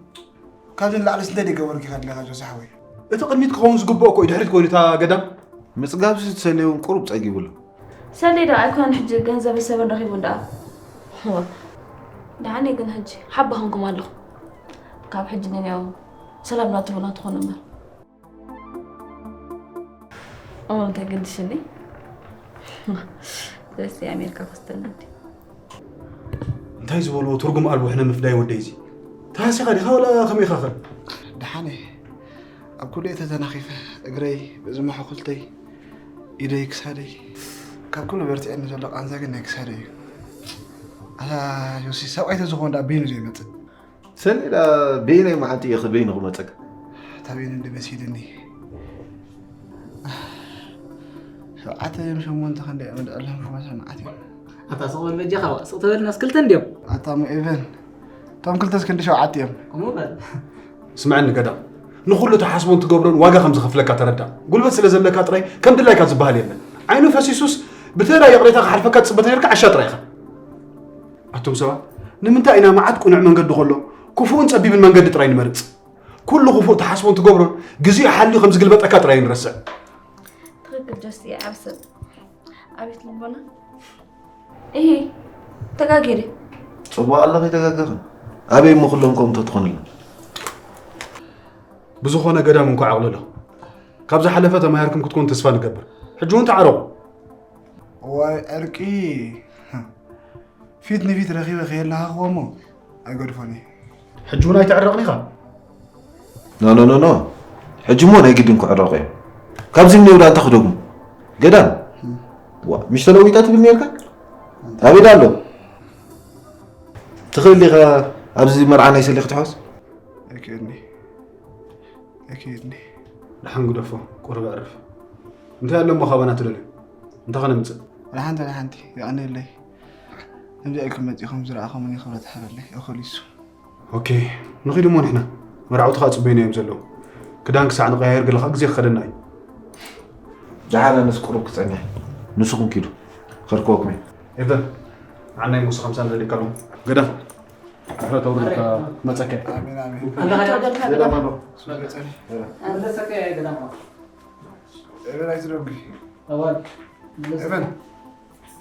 ካብዚ ንላዕሊ ስንታይ ደይ ገበሩኪ ከለኻ ጆሲ ሓወይ? እቲ ቅድሚት ክኸውን ዝግብኦ እኮ እዩ ድሕሪት ኮይኑ እታ ገዳም። ምፅጋብሲ ዝሰለየ እውን ቁሩብ ጸጊቡ ኣሎ። ሰሌ ዶ ኣይኮነን ሕጂ ገንዘብ ሰበን ረኺቡ እንዳ። እወ። ደሓን እየ ግን ሕጂ ሓባ ኾንኩም ኣለኹ። ካብ ሕጂ ንንያው ሰላም ናትቡና ትኾኑ እምበር። እሞ እንታይ ገድሽኒ? ደስ ኣሜሪካ ክስተና እንዲ። እንታይ ዝበልዎ ትርጉም ኣልቦ ሕነ ምፍዳይ ወደይ እዚ? ተሃሲኻ ዲኻ ወላ ከመይ ኢኻ ኸ? ደሓን እየ። ኣብ ኩሉ እየ ተተናኺፈ። እግረይ፣ ብዝመሓኹልተይ፣ ኢደይ፣ ክሳደይ። ካብ ኩሉ በርቲዐኒ ዘሎ ቃንዛ ግን ናይ ክሳደይ እዩ። ኣታ ዮሲ፣ ሰብኣይ ተዝኸውን ደኣ በይኑ ዘይመጽእ። ሰሌዳ በየናይ መዓልቲ እየ በይኑ ክመጸካ? እታ በይኑ እንዲ መሲልኒ። ሸውዓተ እዮም ሸሞንተ ክንደይ እዮም ደኣሎም ክመጽእ መዓት እዮም። ኣታ ስቕ በል በጃኻ፣ ስቕ ተበልና፣ እስክልተ እንድዮም። ኣታ እሞ ኤቨን፣ እቶም ክልተስ ክንዲ ሸውዓተ እዮም። ከምኡ በል። ስምዐኒ ገዳም፣ ንኹሉ ትሓስቦን ትገብሮን ዋጋ ከም ዝኸፍለካ ተረዳእ። ጉልበት ስለ ዘለካ ጥራይ ከም ድላይካ ዝበሃል የለን። ዓይኑ ፈሲሱስ ብተራ ይቕሬታ ክሓልፈካ ትጽበ ተነርካ ዓሻ ጥራይ ኢኻ። ኣቱም ሰባት፣ ንምንታይ ኢና መዓት ቅኑዕ መንገዲ ከሎ ክፉእን ጸቢብን መንገዲ ጥራይ ንመርጽ? ኩሉ ክፉእ ትሓስቦን ትገብሮን ግዜኡ ሓልዩ ከም ዝግልበጠካ ጥራይ ንረስዕ። ትኽክል ጆሲ፣ ዓብ ሰብ። ኣቤት ልቦና። እሂ፣ ተጋጊረ። ጽቡቕ ኣለኺ ተጋገኽን። ኣበይ እሞ ኩሎም ከምቶ ትኾንልና? ብዝኾነ ገዳም እንኳዕ ኣቕለሎ። ካብ ዝሓለፈ ተማሂርኩም ክትኮኑ ተስፋ ንገብር። ሕጂ እውን ተዓረቑ። እዋይ ዕርቂ። ፊት ንፊት ረኺበ ከየለሃኽዎ እሞ ኣይገድፎን እየ። ሕጂ እውን ኣይተዕረቕን ኢኻ? ኖ ኖ ኖ ኖ። ሕጂ እሞ ናይ ግድን ክዕረቑ እዮም። ካብዚ እኒኦ ዳ እንታይ ክደግሙ? ገዳም። ዋ፣ ምሽ ተለዊጣ ትብል ነርካ? ኣበይ ዳ ኣሎ? ትኽእል ኢኻ ኣብዚ መርዓ ናይ ሰሌ ክትሕወስ? ኣይክእልኒ። ኣይክእልኒ። ደሓን ግደፎ፣ ቁሩብ ኣዕርፍ። እንታይ ኣሎ እሞ ካባና ትደልዮ? እንታይ ከነምጽእ? ወላ ሓንቲ፣ ወላ ሓንቲ። የቐንየለይ። ከምዚ ኢልኩም መጺኹም ዝረኣኹምኒ ክብረት ሓበለይ። እኹል እዩ እሱ። ኦኬ፣ ንኺድ እሞ ንሕና። መርዓውቲ ኸኣ ጽበዩና እዮም ዘለዉ። ክዳን ክሳዕ ንቐያየር ገለ ኸኣ ግዜ ክኸደና እዩ። ደሓን ኣነስ ቁሩብ ክጸንሕ። ንስኹም ኪዱ። ከርክበኩም እየ። ኤቨን፣ ንዓናይ ሙስ ኸምሳ ንደልየካ ኣለኹ። ገዳም። ድሕሪ ተውርድ መጸከ። ኣሜን፣ ኣሜን። ኣለኻ ዶ? ገዳም ኣሎ። መለሰከ ገዳም ኣሎ። ኤቨን ኣይትደንጉ። ኣዋል። ኤቨን።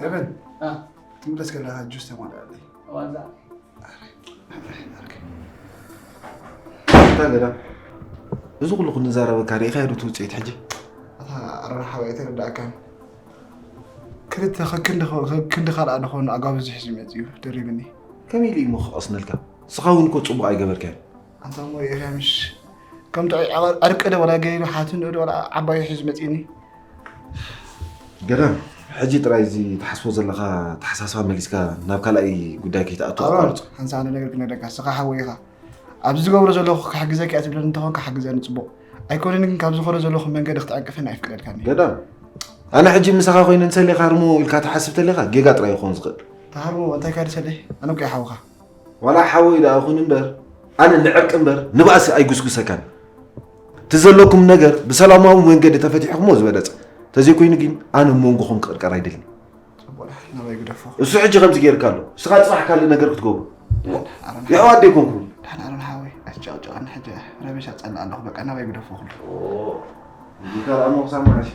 ኤቨን። አ። ትምለስ ከለኻ ጁስ ተማልኣለይ። ኣዋል ዛ። እንታይ ገዳም? እዚ ኩሉ ክንዛረበካ ርኢኻዮ ዶ እቲ ውጽኢት ሕጂ? ኣታ ኣሮን ሓወይ ኣይተረዳእካን። ክልተ ከክንዲ ከ-፣ ከክንዲ ካልኣ ዝኾኑ ኣጋብዝ ሒዙ መጺኡ ደሪብኒ። ከመይ ኢሉ እሞ ክቐስነልካ? ንስኻ እውን እኮ ጽቡቕ ኣይገበርካዮን። ኣንታ እሞ ኤፍሬምሽ፣ ከም ጥዑይ ዕቐ-፣ ዕርቂ ዶ ወላ ገይሩ ሓትንኡ ዶ ወላ ዓባዩ ሒዙ መጺእኒ? ገዳም፣ ሕጂ ጥራይ እዚ ትሓስቦ ዘለኻ ተሓሳስባ መሊስካ ናብ ካልኣይ ጉዳይ ከይትኣቱ ኣሮን፣ ኣቋርጾ። ሓንሳእ ሓደ ነገር ክነግረካ፣ ንስኻ ሓወይ ኢኻ። ኣብዚ ዝገብሮ ዘለኹ ክሕግዘካ እየ ትብለኒ እንተኾንካ፣ ሓግዘኒ ጽቡቕ። ኣይኮነን ግን፣ ካብ ዝኾነ ዘለኹ መንገዲ ክትዕንቅፈኒ ኣይፍቅደልካን እየ። ገዳም፣ ኣነ ሕጂ ምሳኻ ኮይነ ንሰሌ ክሃርሞ ኢልካ ትሓስብ ተለኻ፣ ጌጋ ጥራይ ይኾን ዝኽእል። ትሃርሞ እንታይ ካዲ ሰሌ? ኣነ እኮ እየ ሓውኻ። ዋላ ሓወይ ደኣ ኹን እምበር፣ ኣነ ንዕርቂ እምበር ንባእሲ ኣይጉስጉሰካን። እቲ ዘለኩም ነገር ብሰላማዊ መንገዲ ተፈቲሕኩሞ ዝበለጸ። ተዘይኮይኑ ግን ኣነ መንጎኹም ክቕርቀር ኣይደልን። ጽቡቕ፣ ናባይ ግደፎ። እሱ ሕጂ ከምዚ ጌርካ ኣሎ። እስኻ ጽባሕ ካልእ ነገር ክትገብሩ። ኣሮን፣ ይሕዋት ደይኮንኩም። ደሓን ኣሮን ሓወይ፣ ኣይትጨቕጨቐኒ ሕጂ። ረቢሽ ኣጸልእ ኣለኹ። በቃ ናባይ ግደፎ ኩሉ። ኦ፣ እዚ ካልኣ ሞኽሳ መዓሽ?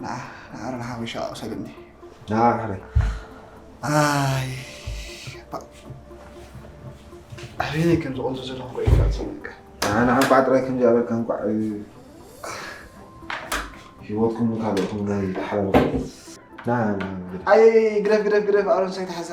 ንዓ፣ ንዓ ኣሮን ሓወይ ሸቓቕ ሰለኒ። ንዓ፣ ሕራይ። ኣይ፣ ባ-፣ ኣበየናይ ከም ዝቖንዞ ዘለኹ እኮ ይፈልጥ ሰለኒ። ንዓ፣ ንዓ፣ ባዕ ጥራይ ከምዚ ኣበልካ እንኳዕ፣ እ፣ ህይወትኩም ንካልኦትኩም ናይ ተሓላለኹ። ና፣ ና፣ ግደፍ። ኣይ፣ ግደፍ፣ ግደፍ፣ ግደፍ፣ ኣሮን ሳይተሓሳ።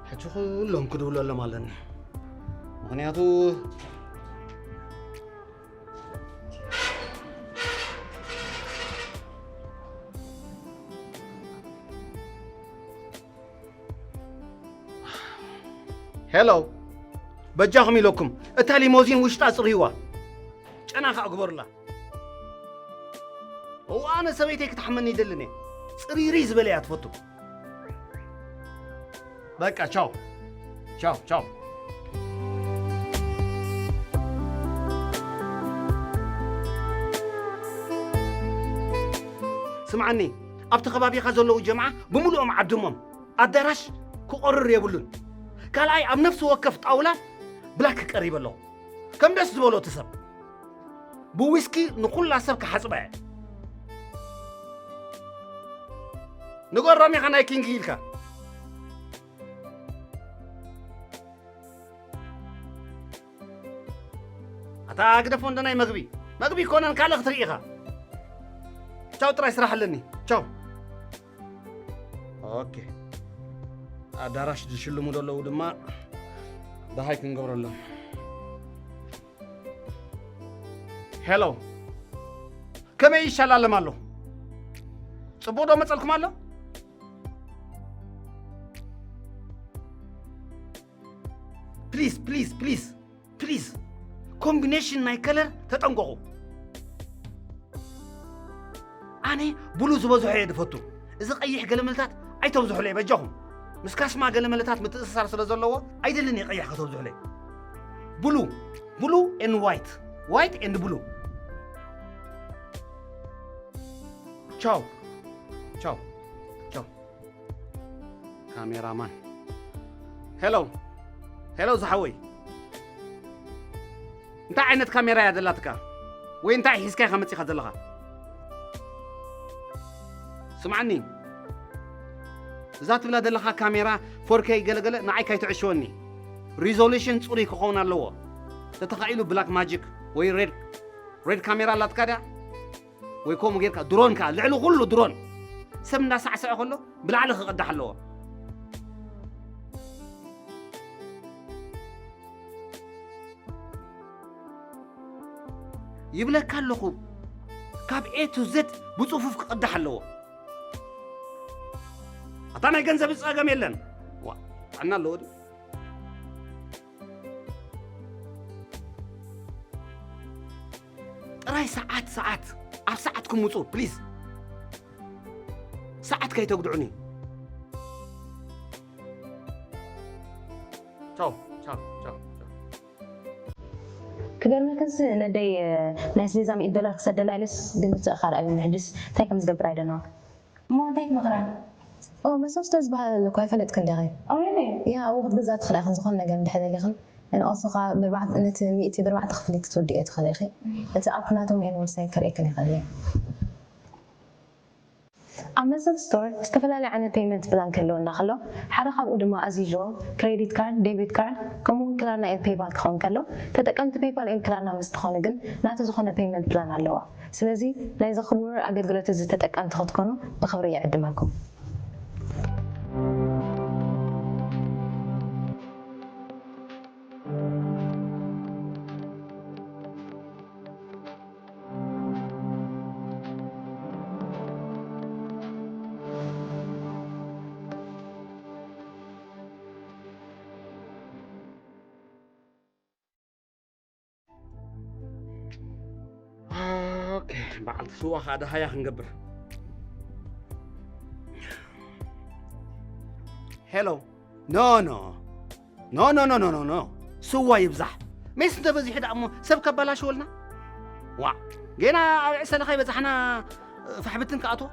ሕጂ ኩሎም ክድውለሎም ኣለኒ። ምኽንያቱ ሄሎ፣ በጃኹም ኢለኩም፣ እታ ሊሞዚን ውሽጣ ጽርይዋ። ጨና ኸኣ ግበሩላ። እዋ፣ ኣነ ሰበይተይ ክትሓመኒ ይደልን እየ። ጽሪሪ ዝበለ እያ ትፈቱ። በቃ፣ ቻው። ቻው፣ ቻው። ስምዓኒ፣ ኣብቲ ከባቢኻ ዘለዉ ጀምዓ ብምሉኦም ዓድሞም። ኣዳራሽ ክቆርር የብሉን። ካልኣይ፣ ኣብ ነፍሲ ወከፍ ጣውላ ብላክ ቀሪበ ኣለኹ። ከም ደስ ዝበሎ እቲ ሰብ። ብዊስኪ ንኹላ ሰብ ክሓጽባ እየ። ንገሮም ኢኻ ናይ ኪንግ ኢልካ። ኣታ ግደፎ እንዶ ናይ መግቢ። መግቢ ይኮነን ካልእ ክትርኢ ኢኻ። ቻው ጥራይ ስራሕ ኣለኒ። ቻው። ኦኬ። ኣዳራሽ ዝሽልሙ ዘለዉ ድማ ደሃይ ክንገብረሎም። ሄሎ። ከመይ ይሻላለም ኣሎ? ጽቡቕ ዶ መጸልኩም ኣሎ? ፕሊዝ፣ ፕሊዝ፣ ፕሊዝ፣ ፕሊዝ፣ ኮምቢኔሽን ናይ ከለር ተጠንቀቑ። ኣነ ብሉ ዝበዝሖ እየ ዝፈቱ። እዚ ቀይሕ ገለመልታት ኣይተብዝሑለይ በጃኹም። ምስ ካስማ ገለመለታት ምትእስሳር ስለ ዘለዎ ኣይደልን እየ ቀይሕ ከተብዝሑለይ። ብሉ፣ ብሉ ኤንድ ዋይት፣ ዋይት ኤንድ ብሉ። ቻው፣ ቻው፣ ቻው። ካሜራማን። ሄሎ፣ ሄሎ ዝሓወይ። እንታይ ዓይነት ካሜራ እያ ዘላትካ? ወይ እንታይ ሒዝካ ኢኻ መጺኻ ዘለኻ? ስምዓኒ፣ እዛ ትብላ ዘለኻ ካሜራ ፎር ኬ ገለገለ ንዓይ ካይትዕሽወኒ። ሪዞሉሽን ጽሩይ ክኸውን ኣለዎ። ተተኻኢሉ ብላክ ማጂክ ወይ ሬድ፣ ሬድ ካሜራ ኣላትካ ድያ? ወይ ከምኡ ጌርካ ድሮን ከኣ ልዕሊ ኩሉ ድሮን ሰብ እንዳሳዕሰዐ ከሎ ብላዕሊ ክቕዳሕ ኣለዎ። ይብለካ ኣለኹ ካብ ኤ ቱ ዘድ ብጽፉፍ ክቕዳሕ ኣለዎ። ኣታ ናይ ገንዘብ ጸገም የለን። ዋ፣ ጥዕና ኣለዎ ድዩ? ጥራይ ሰዓት ሰዓት ኣብ ሰዓትኩም ውጹ ፕሊዝ። ሰዓት ከይተጉድዑኒ። ቻው ቻው ቻው ቻው። ክገርመክስ ነደይ ናይ ኣስቤዛ ሚእቲ ዶላር ክሰደላ ኢለስ ግን ውፅእ ካልኣይ ሕጅስ እንታይ ከም ዝገብር ኣይደነዋ። እሞ እንታይ ትመኽራ? ኦ መሰብስተ ዝበሃል እኮ ኣይፈለጥክን ዲኺ? ኣውሬ ያ ኣብኡ ክትገዝኣ ትኽእላ ኢኽን ዝኾነ ነገር እንድሕር ደሊኽን ንኦሶኻ ብርባዕተ ነቲ ሚእቲ ብርባዕተ ክፍሊት ክትወድእዮ ትኽእሊ ኢኺ። እቲ ኣፕ ናቶም ኤንወርሳይ ከርእየክን ይኽእል እየ። ኣብ መሰል ስቶር ዝተፈላለዩ ዓይነት ፔይመንት ፕላን ክህልወና ከሎ ሓደ ካብኡ ድማ ኣዚዞ ክሬዲት ካርድ፣ ዴቢት ካርድ ከምኡ እውን ክላርና ኤን ፔይባል ክኸውን ከሎ ተጠቀምቲ ፔይፓል ኤን ክላርና ምስ ትኾኑ ግን ናቲ ዝኾነ ፔይመንት ፕላን ኣለዋ። ስለዚ ናይዚ ክቡር ኣገልግሎት እዚ ተጠቀምቲ ክትኮኑ ብኽብሪ ይዕድመኩም። ኦኬ፣ በዓልቲ ስዋ ከዓ ደሃያ ክንገብር። ሄሎ። ኖ ኖ ኖ ኖ ኖ ኖ ኖ ኖ። ስዋ ይብዛሕ። ሜስ እንተበዚሑ ደኣ እሞ ሰብ ከበላሽወልና። ዋ፣ ጌና ኣብ ዕሰለ ከይበጻሕና ፋሕብትን ክኣትዎ።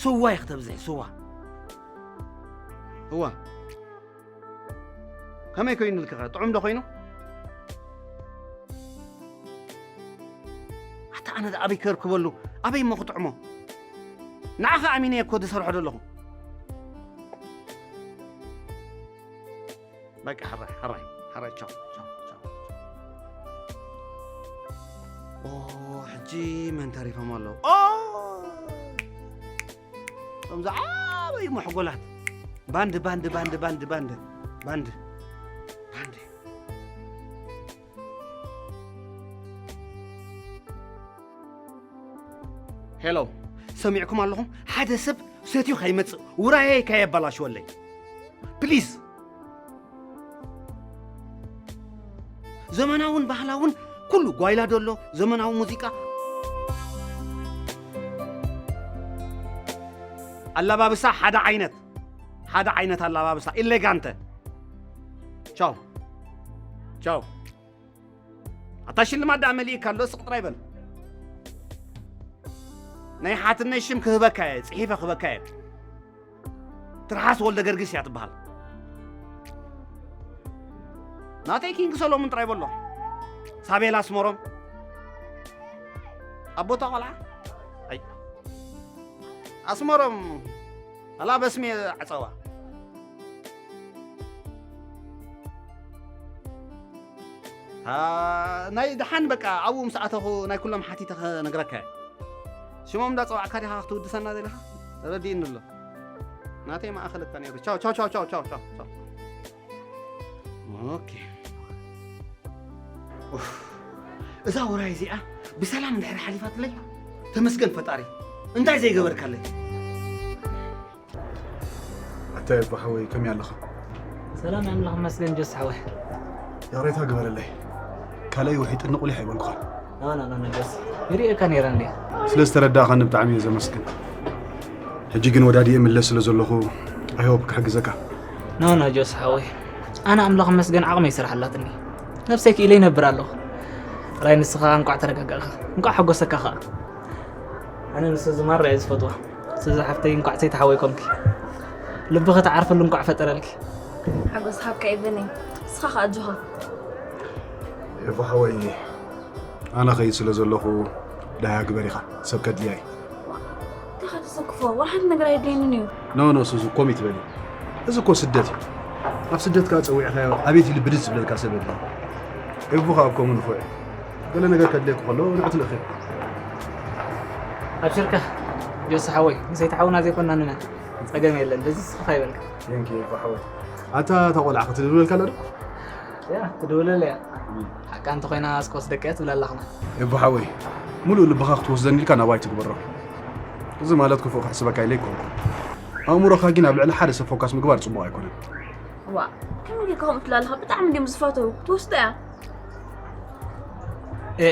ስዋ እዩ ክተብዝሒ፣ ስዋ። እዋ። ከመይ ኮይኑልኪ ኸ? ጥዑም ዶ ኮይኑ? ኣታ ኣነ ኣበይ ከርክበሉ? ኣበይ እሞ ክጥዕሞ? ንዓኻ ኣሚነ እኮ ዝሰርሖ ዘለኹ። በቃ ሕራይ ሕራይ ሕራይ ቻው ቻው ቻው። ኦ ሕጂ መን ተሪፎም ኣለዉ? ኦ እዞም ዝዓበዩ መሕጎላት ባንድ ባንድ ባንድ ባንድ ባንድ ባንድ ባንድ። ሄሎ፣ ሰሚዕኩም ኣለኹም? ሓደ ሰብ ሰትዩ ከይመጽእ ውራየይ ከየበላሽወለይ ፕሊዝ። ዘመናውን ባህላውን ኩሉ ጓይላ ደሎ ዘመናዊ ሙዚቃ። ኣላባብሳ ሓደ ዓይነት ሓደ ዓይነት ኣላባብሳ ኢሌጋንተ። ቻው ቻው። ኣታ ሽልማት ደኣ መሊእካ ኣሎ ስቕ ጥራይ በል። ናይ ሓትነይ ሽም ክህበካ እየ ጽሒፈ ክህበካ እየ። ትርሓስ ወልደ ገርጊስ እያ ትበሃል። ናተይ ኪንግ ሰሎሙን ጥራይ በሎ። ሳቤላ ኣስመሮም ኣቦታ ቆልዓ ኣይ ኣስመሮም ኣላ በስሜ ዓጸዋ። ናይ ደሓን በቃ ኣብኡ ምስ ኣተኹ ናይ ኩሎም ሓቲተ ክነግረካ እየ። ሽሞም እንዳጸዋዕካ ዲኻ ክትውድሰና ዘለኻ? ተረዲእኒ ኣሎ። ናተይ ማእኸል እካ ነይሩ። ቻው ቻው ቻው ቻው ቻው ቻው ቻው። ኦኬ። ኡፍ። እዛ ወራይ እዚኣ ብሰላም እንድሕር ሓሊፋትለይ ተመስገን ፈጣሪ። እንታይ ዘይገበርካለይ? ኣታይ ኣቦ ሓወይ ከመይ ኣለኻ? ሰላም ኣምላኽ ይመስገን ጆስ ሓወይ። ይቕሬታ ግበረለይ። ካልኣይ ውሒጥኒ ቁሊሕ ኣይበልኩኻን። ኖ ኖ ኖ ኖ ጆስ ይርእየካ ነይረ እንድየ። ስለ ዝተረዳእኻኒ ብጣዕሚ እየ ዘመስግን። ሕጂ ግን ወዳዲኤ ምለስ ስለ ዘለኹ I hope ክሕግዘካ። ኖ ኖ ጆስ ሓወይ ኣነ ኣምላኽ ይመስገን ዓቕመይ ስራሕ ኣላትኒ። ነብሰይ ክኢለ ይነብር ኣለኹ። ጥራይ ንስኻ እንቋዕ ተረጋጋእካ እንቋዕ ሓጎሰካ ኸኣ። ኣነ ንሱ ዝማራ እየ ዝፈትዋ። ስዚ ሓፍተይ እንቋዕ ሰይቲ ሓወይ ኮንኪ። ልብኺ ትዓርፈሉ እንቋዕ ፈጠረልኪ። ሓጎስ ሃብካ ኤቨነይ። ንስኻ ኸኣ ኣጆኻ። ኤፉ ሓወይ ኣነ ኸይድ ስለ ዘለኹ ዳያ ግበር ኢኻ ሰብ ከድልያ እዩ። እንታይ ተሰክፎ ዋላ ሓንቲ ነገር ኣይድልየንን እዩ። ኖ ኖ ሱዙ ኮም ይትበሊ። እዚ እኮ ስደት እዩ። ኣብ ስደት ከኣ ጸዊዕካዮ ኣቤት ኢሉ ብድድ ዝብለልካ ሰብ የለን። ኤፉ ኸኣ ከምኡ ንፉዕ እዩ። ገለ ነገር ከድልየካ ከሎ ንዑ ትልእኺ። ኣብሽርካ ጆስ ሓወይ ንሰይቲ ሓውና ዘይኮና ንመን ጸገም የለን በዚ ስኻ ይበልካ። ቴንክ ዩ ኤፉ ሓወይ። ኣታ እታ ቆልዓ ክትድውለልካ ኣላ ዶ? ያ ትድውለል እያ። ሓቃ እንተኾይና እስከ ወስደካ እያ ትብል ኣላኽና። ኤፉ ሓወይ ሙሉእ ልብኻ ክትወስደኒ ኢልካ ናባይ ትግበሮ። እዚ ማለት ክፉእ ክሕስበካ ኢለ ኣይኮንኩን። ኣእምሮኻ ግን ኣብ ልዕሊ ሓደ ሰብ ፎካስ ምግባር ጽቡቕ ኣይኮነን። ዋ ከመይ ጌርካ ከምኡ ትብል ኣለኻ? ብጣዕሚ እንድዮም ዝፈትዉ ክትወስዶ እያ። ኤ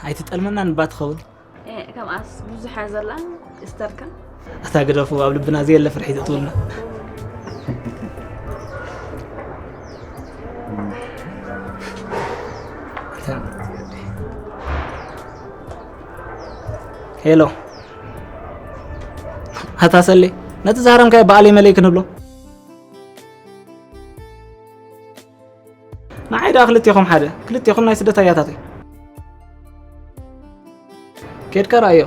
ኣይትጠልመና ንባ ትኸውን። ከምኣስ ብዙሕ እያ ዘላ እስተርከን ኣታ ግደፉ፣ ኣብ ልብና ዘየለ ፍርሒ ዘእትውልና። ሄሎ፣ ኣታ ሰሌ፣ ነቲ ዝሃረምካዮ ብኣለይ መለይ ክንብሎ። ንዓይ ደኣ ክልቴኹም ሓደ፣ ክልቴኹም ናይ ስደት ኣያታተይ። ኬድካ ረኣዮ።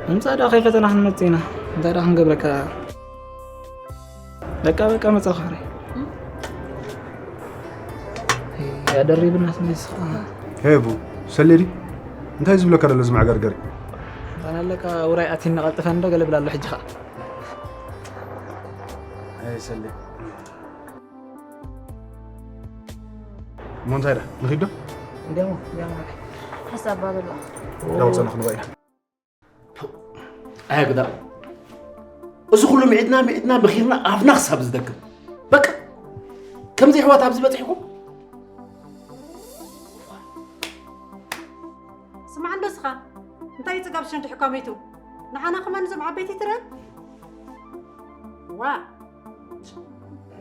ምምጻእ ደኣ ከይፈተና ክንመጽእ ኢና። እንታይ ደኣ ክንገብረካ? በቃ፣ በቃ፣ መጻ ኸሪ። ያደሪብና ስሜስ። ሄቡ፣ ሰሌዲ፣ እንታይ ዝብለካ ዘሎ እዚ መዕገርገሪ? ኣነ ኣለካ ውራይ ኣቲና ቀልጥፈ እንዶ ገለ ብላ ኣሎ ሕጂ ኸኣ። ኣይ ሰሌ። እሞ እንታይ ዳ ንኺዶ? እንዲያሞ፣ እንዲያሞ። ሓሳብ ባበሎ። ዳውፀ ንኽንበይ። ኣያ ግዳ። እዚ ኩሉ ምዒድና፣ ምዒድና፣ መኺርና፣ ኣፍና ክሳብ ዝደክም። በቃ። ከምዚ ኣሕዋት ኣብዚ በጺሕኩም? ስማዕ እንዶ እስኻ። እንታይ እዩ ጽጋብ ሸንድሕካ ሞይቱ? ንዓና ከማን እዞም ዓበይቲ ትረ? ዋ።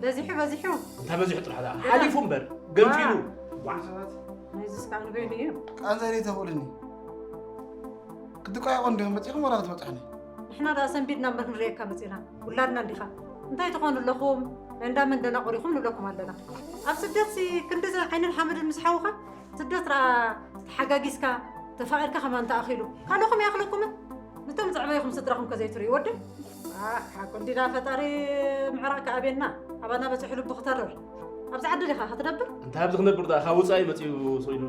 በዚሑ፣ በዚሑ። እንታይ በዚሑ ጥራሕ ደኣ? ሓሊፉ እምበር፣ ገንፊሉ። ዋ። ዋ። ናይዚ እስካዕ ንበይኑ እዩ። ቃንዛ ደይ ተኽእሉኒ። ክትቋየቑ እንዲኹም መጺኹም ዋላ ክትበጽሑኒ? ንሕና ደኣ ሰንቢድና እምበር ክንርእየካ መጺእና። ውላድና እንዲኻ። እንታይ ትኾኑ ኣለኹም? እንዳ መን ደናቑር ኢኹም ንብለኩም ኣለና። ኣብ ስደትሲ ክንድዚ ዓይንን ሓመድን ምስ ሓውኻ፣ ስደት ደኣ ተሓጋጊዝካ፣ ተፋቒርካ ከማን ተኣኺሉ። ካልኦኹም ይኣኽለኩምን? ነቶም ዘዕበይኹም ስድራኹም ከ ዘይትርእዩ ወዲ? ዋ፣ ሓቁ እንዲዳ ፈጣሪ ምዕራቕ ከኣቤና። ኣባና በጺሑ ልቡ ክተርር። ኣብዚ ዓዲ ዲኻ ክትነብር? እንታይ ኣብዚ ክነብር ደኣ? ካብ ወጻኢ መጺኡ ሰኢሉ።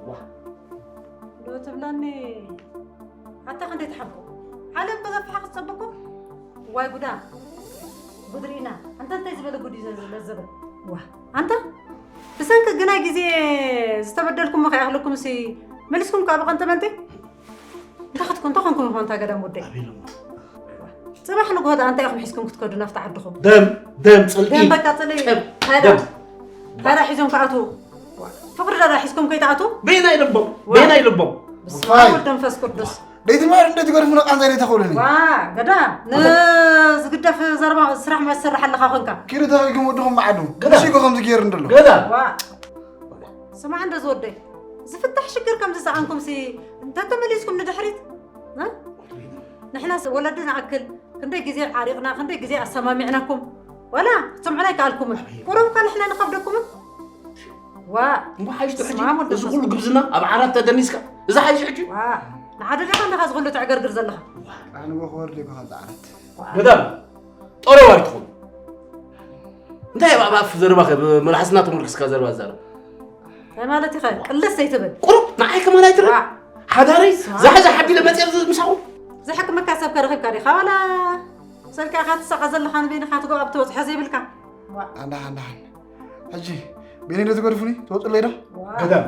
ዋ። ዶ ትብለኒ? ኣታ ክንደይ ትሓምቁ? ዓለም በዘፍሓ ክትጸብቁ? ዋይ ጉዳ። ጉድ ርኢና። ኣንታ እንታይ ዝበለ ጉድ እዩ ዘ-፣ ለዘበ? ዋ። ኣንታ ብሰንኪ ግናይ ግዜ ዝተበደልኩሞ ከይኣኽለኩም ሲ መሊስኩም ከኣ ብቐንተ መንተ? እንታይ ክትኩ-፣ እንታይ ኮንኩም ኢኹም ኣንታ ገዳም ወደይ? ኣቤል እሞ። ጽባሕ ንግሆ ደኣ እንታይ ኢኹም ሒዝኩም ክትከዱ ናብቲ ዓድኹም? ደም፣ ደም፣ ጽልኢ። ደም በቃ ጽልኢ። ደም፣ ታዲያ፣ ደም። ታዲያ ሒዞም ክኣትዉ? ፍቕሪ ዳዳ ሒዝኩም ከይትኣትዉ? በየናይ ልቦም? ዋ። በየናይ ልቦም? በስመ ኣብ ወወልድ ወመንፈስ ቅዱስ። ደይትምሃር እንደ ትገርፉና ቃንዛ ደይተኽእሉኒ። ዋ፣ ገዳ፣ ንዝግደፍ ዘረባ ስራሕ መሰርሕ ኣለኻ ኾንካ። ኪዱ ተኸይኩም ወድኹም መዓዱ። ገዳ። ምሽ ኢጎ ከምዚ ገይሩ እንደሎ። ገዳ። ዋ። ስማዕ እንደ ዝወደይ፣ ዝፍታሕ ሽግር ከም ዝሰኣንኩም ሲ እንተተመሊስኩም ንድሕሪት፣ እ? ንሕናስ ወለዲ ንኣክል ክንደይ ግዜ ዓሪቕና፣ ክንደይ ግዜ ኣሰማሚዕናኩም። ዋላ ክትሰምዑና ኣይከኣልኩምን። ኣቤት። ቁሩብ እኳ ንሕና ንኸብደኩምን። ዋ፣ እሞ ሓይሽ ትሕጂ ስማም ወዲ እዚ ኩሉ ግብዝና ኣብ ዓራት ተደኒስካ፣ እዚ ሓይሽ ሕጂ? ዋ፣ ንሓደ ዲኻ እንዲኻ እዚ ኩሉ ተዕገርግር ዘለኻ? ኣነ እኮ ክወርድ እኮ ካብ ዓራት። ገዳም፣ ጠረው ኣይትኹን። እንታይ ኣብ ኣፍ ዘረባ ከ፣ መልሓስና ተመልክስካ ዘረባ ዝዛረብ? እንታይ ማለት ኢኻ? ቅልስ ዘይትብል። ቁሩብ ንዓይ ከማን ኣይትርኢ? ዋ። ሓዳረይ ስማ። ዛሕዛሕ ኣቢለ መፅየ ኣብዚ ምሳኹም። ዘሕክመካ ሰብ ከ ረኺብካ ዲኻ? ዋላ ሰልካ ኢኻ ትሳቐ ዘለኻ ንበይንኻ ትጎ ኣብ ትበፅሖ ዘይብልካ። ዋ። ኣንዳ፣ ኣንዳ፣ ኣንዳ። ሕጂ በይነይ ዶ ትገድፉኒ? ትወፁለይ ዶ? ዋ። ገዳም።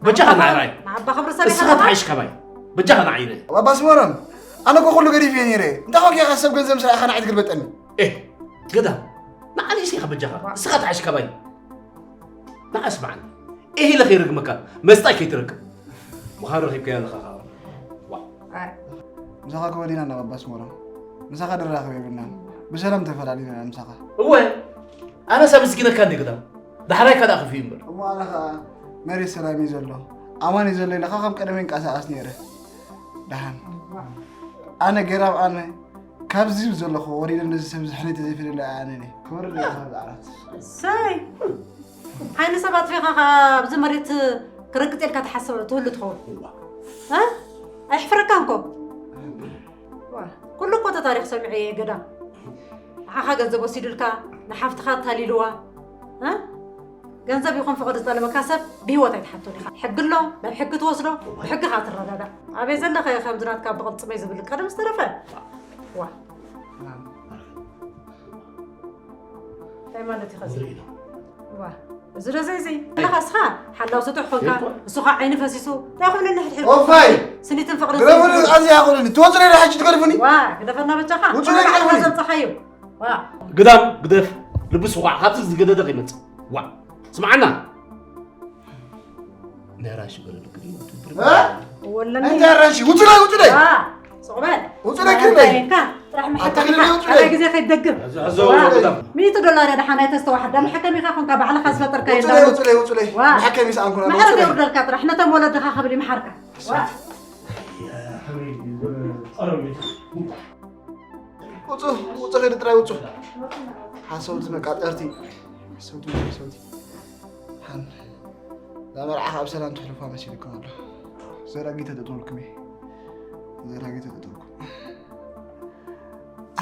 በጃኻ ንዓይ ርኣይ። ንዓባ ክብሪ ሰብ እስኻ ኢኻ ትሓይሽ ካባይ። በጃኻ ንዓይ ርኣይ። ባባ ስመሮን፣ ኣነ እኮ ኩሉ ገዲፈ እየ ነይረ። እንታይ ኮንካ ኢኻ ሰብ ገንዘብ ምስ ረኣኻ ንዓይ ትግልበጠኒ? ኤህ፣ ገዳም። ንዓይ ርእሲ ኢኻ በጃኻ። ዋ። እስኻ ትሓይሽ ካባይ። ንዓ ስምዓኒ፣ ኢሂለ ከይረግመካ፣ መስጣይ ከይትረክብ። ምዃኑ ረኺብካዮ ኣለኻ ኸዓ። ዋ። ኣይ። ምሳኻ ክወዲና እንዳ ባባ ኣስመሮም። ምሳኻ ድራኸብ የብልናን። ብሰላም ተፈላሊና ምሳኻ። እወ፣ ኣነስ ኣመስጊነካ እንደ ግዳም። ዳሕራይ ካልኣ ክፍዩ እምበር። እሞ ኣነ ኸዓ መሬት ሰላም እዩ ዘሎ። ኣማን እዩ ዘሎ ኢለኻ ከም ቀደመይ እንቀሳቐስ ነይረ። ደሓን። ኣነ ገይራብ ኣነ ካብዚ ዘለኹ ወሪደ ነዚ ሰብ ዝሕነይ ተዘይፈልየለ ኣነ ነይ። ክወርድ እየ ካብ ዓራት። እሰይ! ዓይኒ ሰብ ኣጥፊኻ ኸዓ ኣብዚ መሬት ክረግጥ ኢልካ ትሓስብ ትህሉ ትኸውን። እዋ። እ? ኣየሕፍረካን እኮ። ዋ፣ ኩሉ እኮ እቲ ታሪኽ ሰሚዐ እየ ገዳም። ንዓኻ ገንዘብ ወሲዱልካ፣ ንሓፍትኻ ኣታሊልዋ። እ? ገንዘብ ይኹን ፍቕሪ ዝጠለበካ ሰብ ብህይወት ኣይትሓቶን ኢኻ። ሕጊ ኣሎ፣ ናብ ሕጊ ትወስዶ፣ ብሕጊ ኸዓ ትረዳዳእ። ኣበይ ዘለኸ ከምዚ ናትካ ብቕልጽመይ ዝብል ቀደም ዝተረፈ? ዋ። እንታይ ማለት ኢኻ እዚ? ንርኢ ኢና። ዋ፣ እዚ ዶ ዘይዚ? ኣለኻ እስኻ ሓላው ስጡሕ ኾንካ፣ እኮ። እሱ ኸዓ ዓይኒ ፈሲሱ፣ እንታይ ኾይኑ ንሕድሕድ ኦፋይ! ስኒትን ፍቕርን ግደፉኒ፣ ዘይትብል? ኣዝያ ኣኹሉኒ። ትወፅለይ ዶ ሕጂ ትገድፉኒ? ዋ፣ ግደፈና በጃኻ። ውፅለይ ኩሉ ግደፉኒ። ዘምፀኻዩ። ዋ። ግዳም ግደፍ፣ ልቢ ስኳዕ፣ ካብዚ ዝገደደ ከይመጽእ። ዋ፣ ስምዓና። ናይ ኣራንሺ ገለ ልክድ እዩ። እ? ወለኒ። እንታይ ኣራንሺ? ውፅለይ፣ ውፅለይ! ዋ፣ ስቕ በል። ውፅለይ ክንደይ? ኣባይካ ጥራሕ መሓከሚኻ ኣትኽልኒ ውፅለይ። ካልኣይ ግዜ ከይትደግም። ሕዞ፣ ሕዞ፣ ዋ፣ ውፅለይ። ሚእቲ ዶላር እያ ደሓን ኣይተስተዋሕዳ። መሓከሚኻ ኮንካ ባዕልኻ ዝፈጠርካዮ ወፅለይ፣ እንዳሉ። ውፅለይ፣ ውፅለይ። ዋ። መሓከሚስ ኣንኮና፣ መሕረት ውፅለይ። የውርደልካ ጥራሕ። ነቶም ወለድኻ ክብል ይምሓርካ። ዋ። ውፁ፣ ውፁ፣ ኺዱ ጥራይ ውፁ። ሓሰውቲ መቃጠርቲ። ሓሰውቲ፣ ሓሰውቲ። ሓን-፣ እዛ መርዓ ካብ ሰላም ትሕልፋ መሲልኩም ኣሎ። ዘራጊ ተጠጥወልኩም እየ። ዘራጊ ተጠጥወልኩም።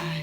ኣይ።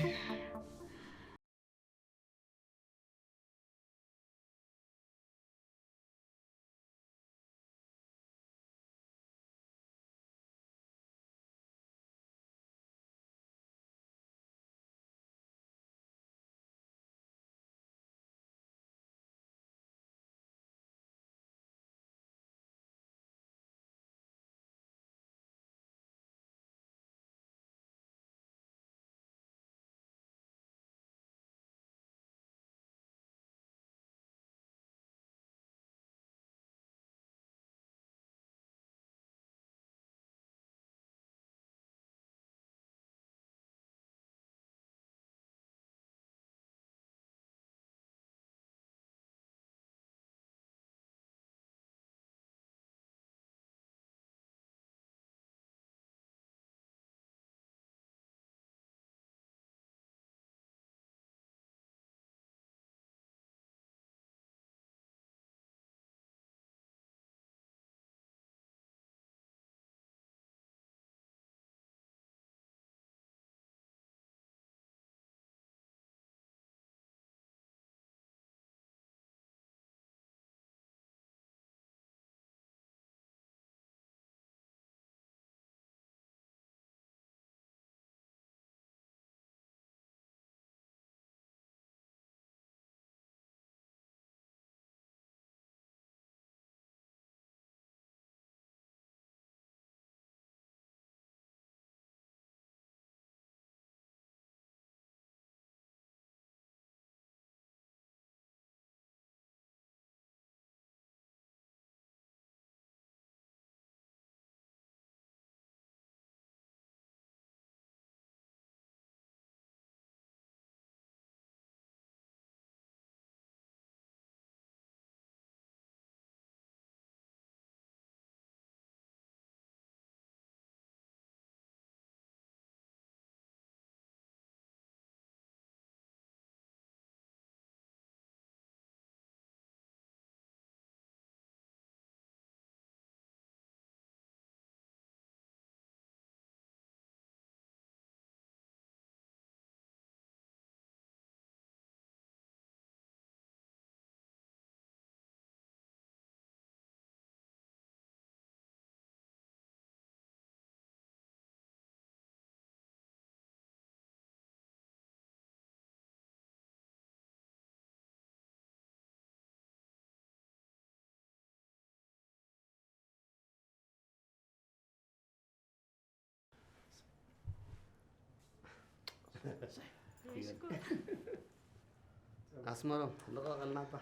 ኣስመሮም፣ ልቐቐልና እባ።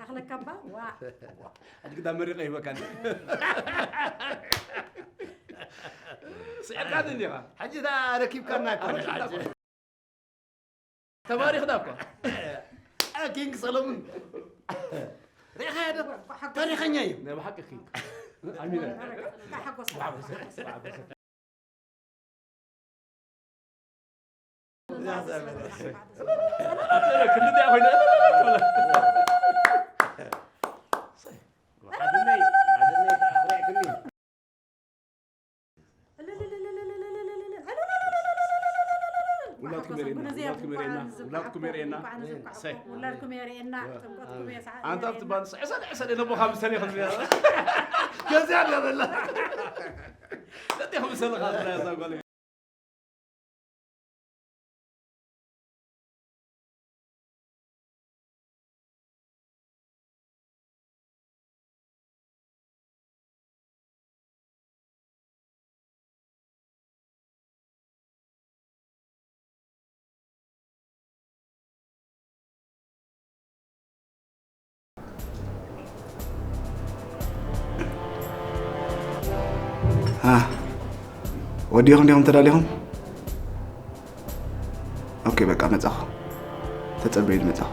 ኣኽለካ እባ? ዋ። ሕጂ ግዳ መሪቐ ይህበካ እንዴ? ስዒርካ እንዴ ኢኻ? ሕጂ እታ ረኪብካና እኮ። ተባሪኽና እኮ። ኪንግ ሰሎሙን። ርኢኻዮ ዶ? ታሪኸኛ እዩ። ናይ ብሓቂ ኪንግ። ኣሚነ። ውላድኩም የርእየና፣ ውላድኩም የርእየና፣ ውላድኩም የርእየና። ሰይ። ውላድኩም የርእየና። ኣንታ ኣብቲ ባንስ ዕሰል ዕሰል ነቦኻ ምሰል ኢኻ ዝብያ። ገዚኣ ድያ ዘላ? እንዲኹም ምሰልኻ ዝብያ እዛ ጓል። ወዲኹም ዲኹም ተዳሊኹም? ኦኬ፣ በቃ መጻኹ። ተጸበዩኒ፣ መጻኹ።